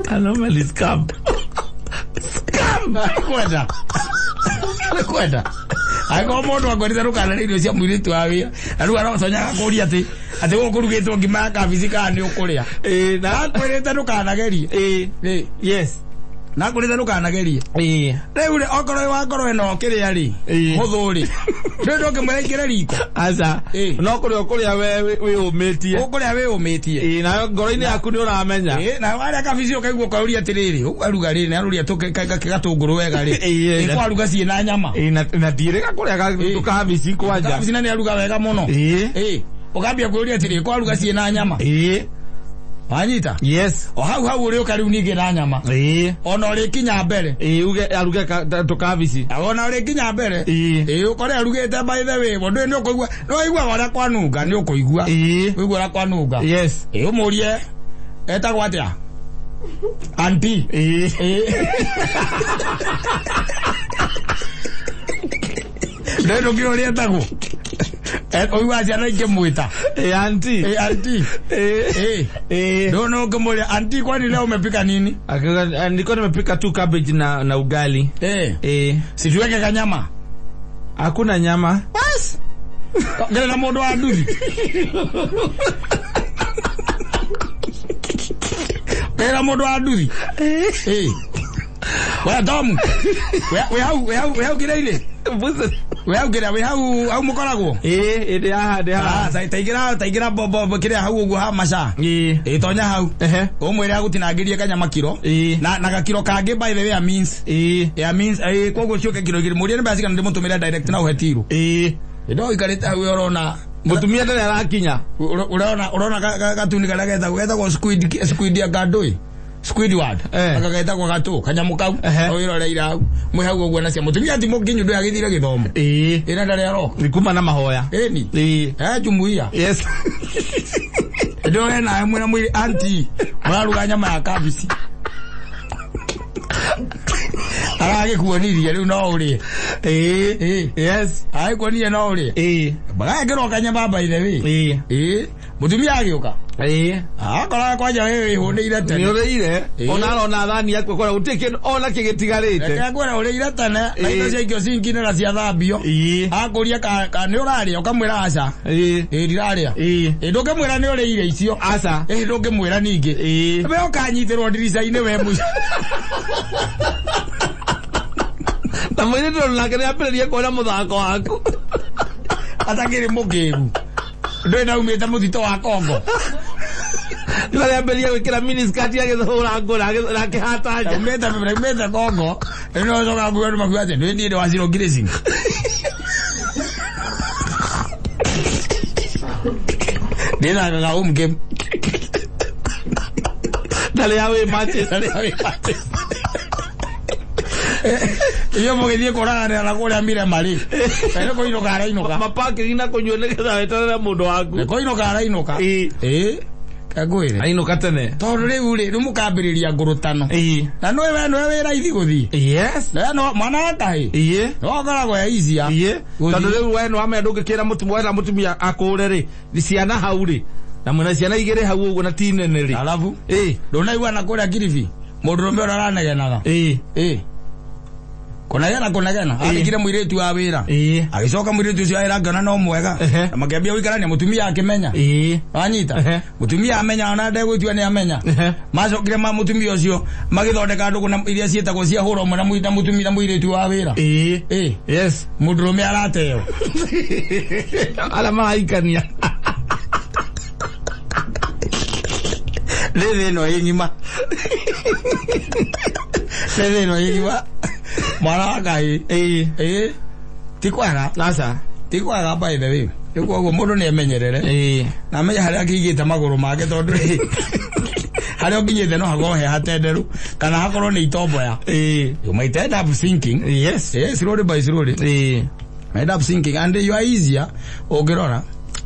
Anomaly scam. Scam! Kwenda. Kwenda. Angĩkorwo mũndũ akwĩrĩte ndũkanarĩe irio cia mũirĩtu wa wĩra, na rĩu aroconyaga kũũria atĩ gũkũrugĩtwo ngima ya kabici kana nĩ ũkũrĩa. Ĩĩ, Na akwĩrĩte ndũkanagerie. Ĩĩ. Ĩĩ. Yes. Na akwĩrĩte ndũkanagerie. Ĩĩ. Rĩu rĩ, okorwo wakorwo ĩno kĩrĩa rĩ, Ĩĩ. hũthũ rĩ, rĩu ndũngĩmwĩra aingĩre riko. Aca. Ĩĩ. No kũrĩa ũkũrĩa we wĩyũmĩtie. Ũkũrĩa wĩyũmĩtie. Ĩĩ, nayo ngoro-inĩ yaku nĩ ũramenya. Ĩĩ, na warĩa kabici ũkaigua ũkauria atĩrĩrĩ, ũguo aruga rĩ, nĩ aruria gatũngũrũ wega rĩ. Ĩĩ. Ĩĩ, kwaruga ciĩ na nyama. Ĩĩ, na ndiĩrĩga kũrĩa Ĩĩ. kabici kwanja. Kabici na nĩ aruga wega mũno. Ĩĩ. Ĩĩ, ũkambia kwĩũria atĩrĩ, kwaruga ciĩ na nyama. Ĩĩ. Wanyita? Yes. O hau hau ũrĩũka rĩu ningĩ na nyama. Ĩĩ. Ona ũrĩkinya mbere. Ĩĩ, uge aruge tũkabici. Ona ũrĩkinya mbere. Ĩĩ. Ĩĩ, ũkore arugĩte, by the way, mũndũ nĩ ũkũigua, nĩ waiguaga ũrĩa kwanunga, nĩ ũkũigua. Ĩĩ. Ũigua ũrĩa kwanunga. Yes. Ĩĩ, ũmũrie etagwo atĩa? Auntie. Ĩĩ. Ĩĩ. Ndũĩ ũrĩa etagwo? Ũiguaga ciana ikĩmwĩta. Ĩĩ, auntie. Ĩĩ, auntie. Ĩĩ. Ĩĩ. Ĩĩ. Ndio na ũkĩmũria, auntie, kwani leo umepika nini? Akiuga, nilikuwa nimepika tu cabbage na ugali. Eh. Eh. Si tuweke kanyama. Hakuna nyama. Bas. Ngere na mũndũ wa nduthi. Ngere na mũndũ wa nduthi. Eh. We Tomu. We hau we hau we hau kĩrĩa-inĩ. We hau kĩrĩa we hau hau mũkoragwo. Ĩĩ, ndĩ haha ndĩ haha. Ah, taingĩra taingĩra bobo kĩrĩa hau ũguo ha maca. Ĩĩ. Ĩĩ, tonya hau. Ehe. Ũmwĩre agũtinangĩrie kanyama kiro. Ĩĩ. Na gakiro kangĩ, by the way, ya means. Ĩĩ. Ya means koguo ciũke kiro 2. Mũrie nĩ mbeca cigana ndĩmũtũmĩre direct na ũhe tiru. Ĩĩ. Ndo ũikarĩte hau ũrona Mũtumia ndarĩ arakinya. Urona gatuni karĩa getagwo squid ya ngandũĩ, Squidward. Eh. Aka getagwo gatũ kanyamũ kau. Ehe. Wĩroreire hau mwĩ hau ũguo na cia mũtumia ti mũkinyu ndũ agĩthire gĩthomo. Ĩĩ. Ĩna ndarĩ aroka. Ni kuma na mahoya. Ĩni. Ĩĩ. Jumuiya. Yes. Ndĩ we nawe mwĩna mwĩrĩ, auntie, mũraruga nyama ya kabici. Aragĩkuonirie rĩu no ũrĩe. Ĩĩ. Ĩĩ. Yes. Aragĩkuonirie no ũrĩe. Ĩĩ. Bagekĩrwo kanyama by the way. Ĩĩ. Ĩĩ. Mũtumia agĩũka. Ĩĩ. Akoraga kwanja wewe wĩhũnĩire Nĩ tene. ũrĩire. Ĩĩ. Ona arona thani yaku akora gũtirĩ kĩndũ ona kĩgĩtigarĩte. Reke ngwĩre ũrĩire tene na indo Ĩĩ. cia ikio cinki-inĩ na ciathambio. Ĩĩ. Akũria ka nĩ ũrarĩa ũkamwĩra aca. Ĩĩ. Ĩĩ ndirarĩa. Ĩĩ. Ĩĩ ndũngĩmwĩra nĩ ũrĩire icio. Aca. Ĩĩ ndũngĩmwĩra ningĩ. Ĩĩ. We ũkanyitĩrwo ndirica-inĩ we mũico. Na mũirĩtu ũyũ nake nĩambĩrĩrie kuona mũthako waku. Atakĩrĩ mũkĩgu. Ndũĩ ndaumĩte mũtitũ wa Kongo. Rĩu arĩambĩrĩria gwĩkĩra miniskirt agĩthũra ngũ na akĩhata nja. Ndaumĩte Kongo. Rĩu no ũcokaga kuga andũ makiuga atĩ ndũĩ niĩ ndĩ wa Zero Grazing. Ndĩthakaga home game. Ndarĩ ya wĩ Manchester. Iyo mũgĩthiĩ kũraganĩra na kũrĩa Mirema rĩ. Nĩ kũinũka arainũka. Mapakĩri na kũnyua nĩgetha weterere mũndũ waku. Nĩ kũinũka arainũka. Ĩĩ. Ĩĩ. Kangwĩre. Ainũka tene. Tondũ rĩu rĩ, rĩu mũkambĩrĩria ngũrũtano. Ĩĩ. Na nĩwe we nĩwe wĩ raithi gũthiĩ. Yes. Na we no mwana wa kahĩ. Ĩĩ. No ũkoragwo e easier. Ĩĩ. Gũthiĩ. Tondũ rĩu we nĩwamenya ndũngĩkĩra mũtumia wena mũtumia akũre rĩ, ciana hau rĩ, na mwĩna ciana igĩrĩ hau ũguo na ti nene rĩ. Alafu Ĩĩ. ndũnaigua na kũrĩa Kilifi mũndũrũme ũrĩa ũranegenaga. Ĩĩ. Ĩĩ. Kũnegena kũnegena. Ĩĩ. Andĩkire mũirĩtu wa wĩra. Ĩĩ. Agĩcoka mũirĩtu ũcio wa wĩra akĩona no mwega. Ehe. Na makĩambia gũikarania mũtumia akĩmenya. Ĩĩ. Wanyita? Ehe. Mũtumia amenya ona ndegwĩtua nĩ amenya. Ehe. Macokire ma mũtumia ũcio magĩthondeka ndũgũ na iria ciĩtagwo cia hũra ũmwe na mũtumia na mũirĩtu wa wĩra. Ĩĩ. Ĩĩ. Yes. Mũndũrũme arateo. Arĩa maraikania. Nĩ thĩ ĩno ĩ ng'ima. Nĩ thĩ ĩno ĩ ng'ima. Mwana wa Ngai. Ĩĩ. Ĩĩ. Ti kwega. Aca. Ti kwega by the way. Rĩu koguo mũndũ nĩ emenyerere. Ĩĩ. Na amenye harĩa akĩigĩte magũrũ make tondũ rĩ harĩa ũkinyĩte no hakorwo he hatenderu kana hakorwo nĩ itomboya. Ĩĩ. You might end up sinking. Yes. Yes, slowly by slowly. Ĩĩ. End up sinking and you are easier ũngĩrora.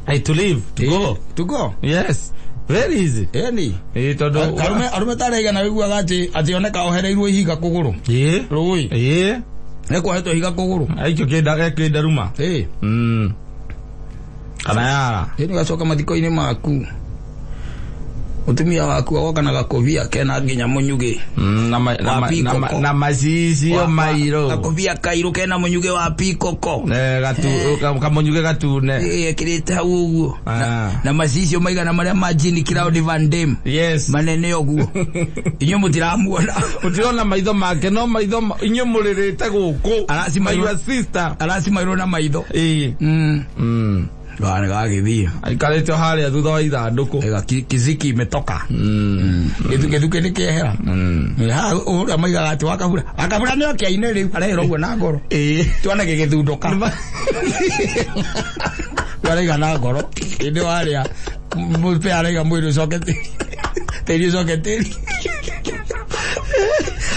Hey, to leave. To go. To go. Yes. Very easy. Ĩni. Ĩĩ tondũ Arume arume tarĩa igana wĩiguaga atĩ atĩ oneka ohereirwo ihiga kũgũrũ. Ĩĩ. Rũĩ. Ĩĩ. Nĩ kwohetwo ihiga kũgũrũ. Aikio kĩnda kĩndaruma. Ĩĩ. Kana yara. Ĩni ũgacoka mathiko-inĩ maku. Mũtumia waku agoka na gakobia kena nginya mũnyugĩ. Na ma, na, Wa ma, na, ma, pikoko. na macicio mairũ. Gakobia kairũ kena mũnyugĩ wa pikoko. Eh, gatu kamunyuge gatune. Ĩĩ ekĩrĩte hau ũguo. Ah. Na macicio maigana marĩa ma Jean Claude Van Damme. Yes. Manene ũguo. Inyuĩ mũtiramuona. Ũtirona maitho make no maitho inyuĩ mũrĩrĩte gũkũ. Aracimairwo- Your sister. Aracimairwo na maitho. Ĩĩ. Gane gagĩthiĩ. Aikarĩte o harĩa thutha wa ithandũkũ. Ega kiziki imetoka. Gĩthukĩ nĩ kĩehera. Ha ũrĩa maigaga atĩ wakabura. Wakabura nĩ oke aine rĩu arehera ũguo na ngoro. Ĩĩ. Tuone gĩgĩthundũka. Araiga na ngoro. Hĩndĩ warĩa mũpe araiga mwĩrĩ ũcoke tĩri. Tĩri ũcoke tĩri.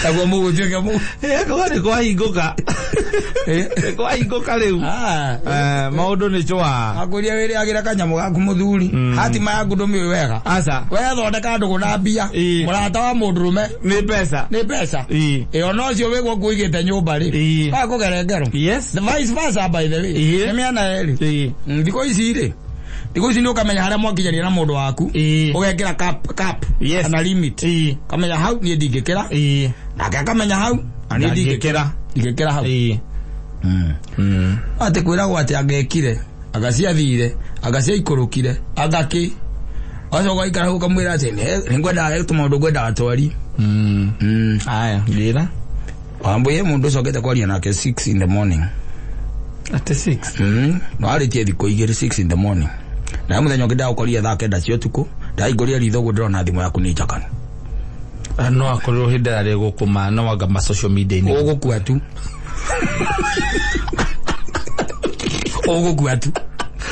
Naguo mũgũ ũtuĩke mũgũ. Ĩĩ, nĩ kwahingũka. Nĩ kwahingũka rĩu. Ah. Eh, maũndũ nĩ cwa. Akũria wĩrĩagĩra kanyamũ gaku mũthuri. Hatima yaku ndũmĩũĩ wega. Aca. We thondeka ndũgũ na mbia. Ĩĩ. Mũrata wa mũndũrũme Nĩ mbeca. nĩ mbeca. Ĩĩ. Ĩ ona ũcio wĩ gũkũ ũigĩte nyũmba rĩ. Ĩĩ. Wakũgere ngero. Yes. The vice versa by the way. Ĩĩ. Nĩ mĩena yerĩ. Ĩĩ. Thikũ ici rĩ. Thikũ ici nĩ ũkamenya harĩa mwakinyania na mũndũ waku. Ĩĩ. Ũgekĩra cap Yes. kana limit. Ĩĩ. Kamenya hau niĩ ndingĩkĩra. Ĩĩ. Nake akamenya hau na niĩ ndingĩkĩra. Ndingĩkĩra hau. Ĩĩ. Atĩ kwĩragwo atĩ angekire anga ciathire anga ciaikũrũkire anga kĩ wacoka ũgaikara hau ũkamwĩra atĩ nĩngwendaga tũmaũndũ ngwendaga twari. Aya, njĩra. Wambũye mũndũ ũcokete kwaria nake 6 in the morning. Atĩ 6. Warĩtie thikũ igĩrĩ 6 in the morning. Na mũthenya ũngĩ ndagũkorire thaa kenda cia ũtukũ ndahingũrire ritho ũguo ndĩrona thimũ yaku nĩ njakanu. No akorirwo hĩndĩ ĩrĩa arĩ gũkũ ma no anga ma social media-inĩ. Ũgũkua tu. Ũgũkua tu.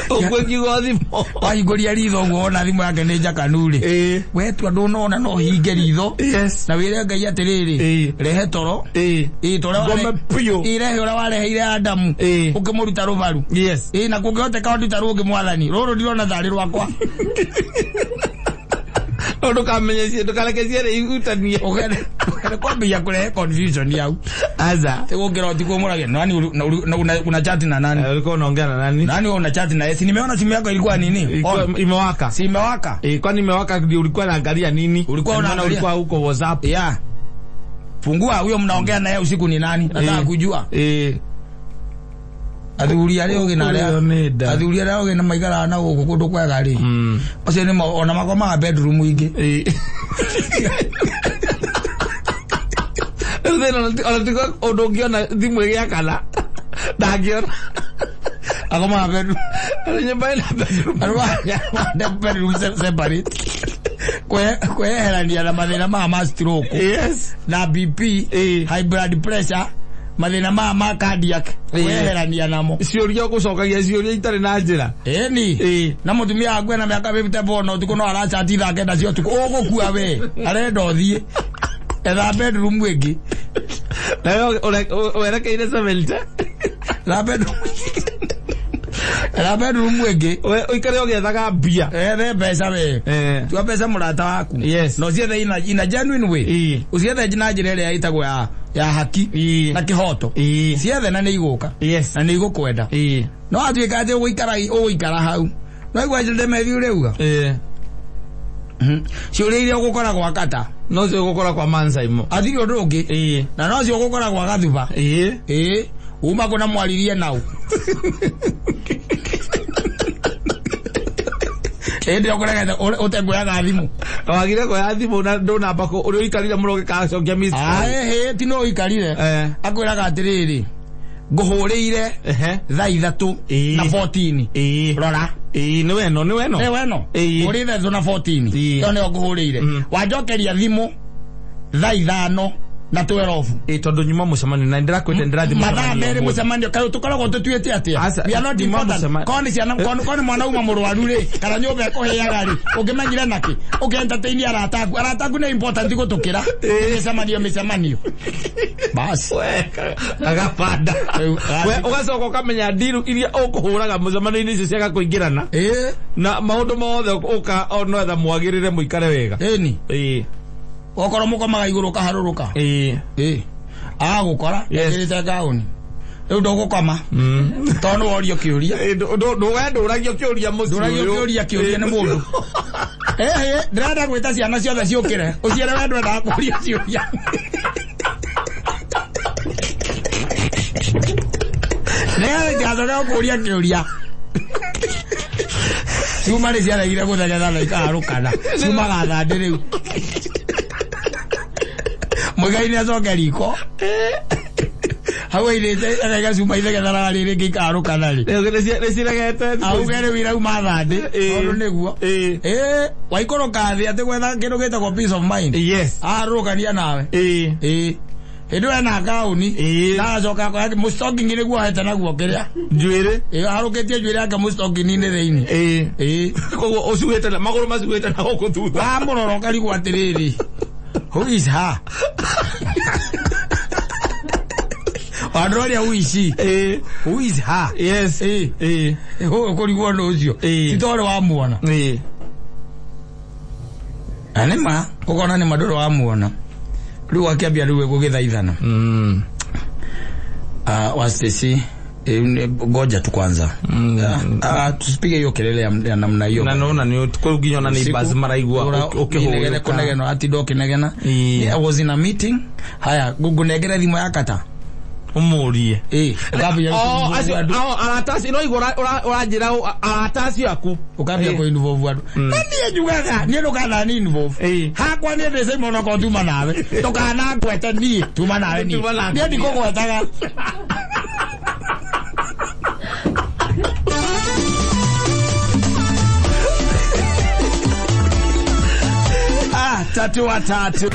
Ũkũigua thimũ. Wahingũria ritho ũguo wona thimũ yake nĩ njakanu rĩ. Ĩĩ. Wetua ndũnona no ũhinge ritho. Yes. Na wĩre Ngai atĩrĩrĩ. Ĩĩ. Rehe toro. Ĩĩ. Ĩĩ ta ũrĩa Ngome biũ. Ĩĩ rehe ũrĩa wareheire Adamu. Ĩĩ. Ũkĩmũruta rũbaru. Yes. Ĩĩ na kũngĩhoteka ũnduta rũngĩ mwathani. Rũrũ ndirona tarĩ rwakwa. No ndũkamenye ndũkareke cierĩ ihutanie. Ũgere kwambia kũrehe confusion yau. Aza. Ũgũkĩra ũtukũ ũmũrage nani una chat na nani? Ulikuwa unaongea na nani? Nani wewe una chat na yeye? Si nimeona simu yako ilikuwa nini? Ilikuwa imewaka. Si imewaka? Kwani imewaka ndio ulikuwa unaangalia nini? Ulikuwa unaangalia. Ulikuwa huko WhatsApp. Yeah. Fungua huyo mnaongea naye usiku ni nani? Nataka kujua. Athuri arĩa ũgĩ na arĩa athuri arĩa ũgĩ na maikaraga na gũkũ kũndũ kwega rĩ, acio nĩ ona makomaga bedroom ingĩ. Rĩu thĩna ona tiga ũndũ ũngĩona thimũ ĩgĩakana ndangĩona. Akomaga bedroom. Nyũmba ĩna bedroom. Arĩa bedroom separate. Kweherania na mathĩna maya ma stroke. Yes. Na BP, high blood pressure, mathĩna maya ma cardiac, kweherania namo. Ciũria ũgũcokagia ciũria itarĩ na njĩra. Ĩni. Na mũtumia waku ena mĩaka 54 na ũtukũ no aracati thaa 9 cia ũtukũ. Ũgũkua we. Arenda ũthiĩ. Etha bedroom ĩngĩ. Nawe werekeire 70. Etha bedroom. Etha bedroom ĩngĩ. Ũikare ũgĩethaga mbia. Ethe mbeca we. Tua mbeca mũrata waku. Yes. Na ũciethe in a genuine way. Ũciethe na njĩra ĩrĩa ĩtagwo ya haki na kĩhoto. Ciethe na nĩ igũka. Yes. Na nĩ igũkwenda. No atuĩka atĩ ũgũikara hau. No igua ndemethi ũrĩuga. Ciũria iria ũgũkora gwa kata. No cio ũgũkora kwa Mansaimo. Athiri ũndũ ũngĩ. Na no cio ũgũkora gwa Gathuba. Uma kũna mwaririe nau. Ĩndĩ ũkũregete ũtekuoyaga thimũ. Wagire kuoya thimũ na ndũnamba ũrĩa ũikarire mũno ũgĩkacokia miss call. Ĩhĩ ti no ũikarire. Akwĩraga atĩrĩrĩ, ngũhũrĩire thaa 3 na 14. Rora. Nĩ weno, nĩ weno. Nĩ weno. Hũrĩire 3 na 14. Ĩyo nĩyo ngũhũrĩire. Wanjokeria thimũ thaa 5 na 12. Tondũ nyuma mũcemanio na ndĩrakwĩte ndĩrathiĩ mathaa merĩ mũcemanio kaĩ tũkoragwo tũtuĩte atĩa? We are not important. Korwo nĩ ciana, korwo nĩ mwana uma mũrwaru rĩ, kana nyũmba ĩkũhĩaga rĩ, ũngĩmenyire nakĩ? Ũkĩ-entertain arata aku. Arata aku nĩ important gũtũkĩra mĩcemanio mĩcemanio. Bas. Agabanda. We ũgacoka ũkamenya ndiru iria ũkũhũraga mũcemanio-inĩ icio ciaga kũingĩrana. Na maũndũ mothe ũka no etha mwagĩrĩre mũikare wega. Ĩni. Okorwo mũkomaga igũrũ ũkaharũrũka. Agũkora ekĩrĩte gauni. Rĩu ndũgũkoma. Tondũ nĩ worio kĩũria. Ndũragio kĩũria mũciĩ. Ndũragio kĩũria kĩũria nĩ mũndũ. Ndĩrenda gwĩta ciana ciothe ciũkĩre. Ũciĩre we ndwendaga kũũria ciũria. Nĩgetha itigacoke gũkũũria kĩũria. Ciuma nĩ ciaregire gũthegetha na ikaharũkana. Ciumaga thandĩ rĩu. Mũigai nĩ acoke riko. Hau airĩte akaiga cuma ithegetheraga rĩrĩ rĩngĩ ikaharũkana rĩ. Nĩ ciregete. Auge rĩu irauma thandĩ. Tondũ nĩguo. Waikũrũka thĩ atĩ gwetha kĩndũ gĩtagwo peace of mind. Yes. Aharũrũkania nawe. Hĩndĩ ĩyo ena gauni. Na acoka akoya mũstocking nĩguo ohete naguo kĩrĩa. Njuĩrĩ. Aharũkĩtie njuĩrĩ yake mũstocking-inĩ thĩinĩ. Koguo ũcuhĩte na magũrũ macuhĩte na gũkũ thutha. Wamũrora ũkarigwo atĩrĩrĩ. Who is her? Wandoria who is she? Who is her? Yes. Ũkũrigwo nĩ ũcio. Ti tondũ wamuona. Na nĩ ma ũkona nĩ ma ndũrĩ wamuona. Rĩu akĩambia rĩu gũgĩthaithana. Wa Stacy, ngoja tu kwanza. Tusipige hiyo kelele ya namna hiyo. Na naona ni kuu nginya ona neighbors maraigua ũkĩhũrũka. Kũnegena atinda ũkĩnegena. I was in a meeting. Haya, ngũnengere thimũ ya kata. Ũmũrie. Ũkambia arata acio no igua ũranjĩra arata acio aku. Ũkambia kũ involve andũ. Na niĩ njugaga, niĩ ndũkana ni involve. Hakwa niĩ ndĩ Simon okorwo tuma nawe. Ndũkanangwete niĩ, tuma nawe niĩ. Niĩ ndikũgwetaga. Tatu wa tatu.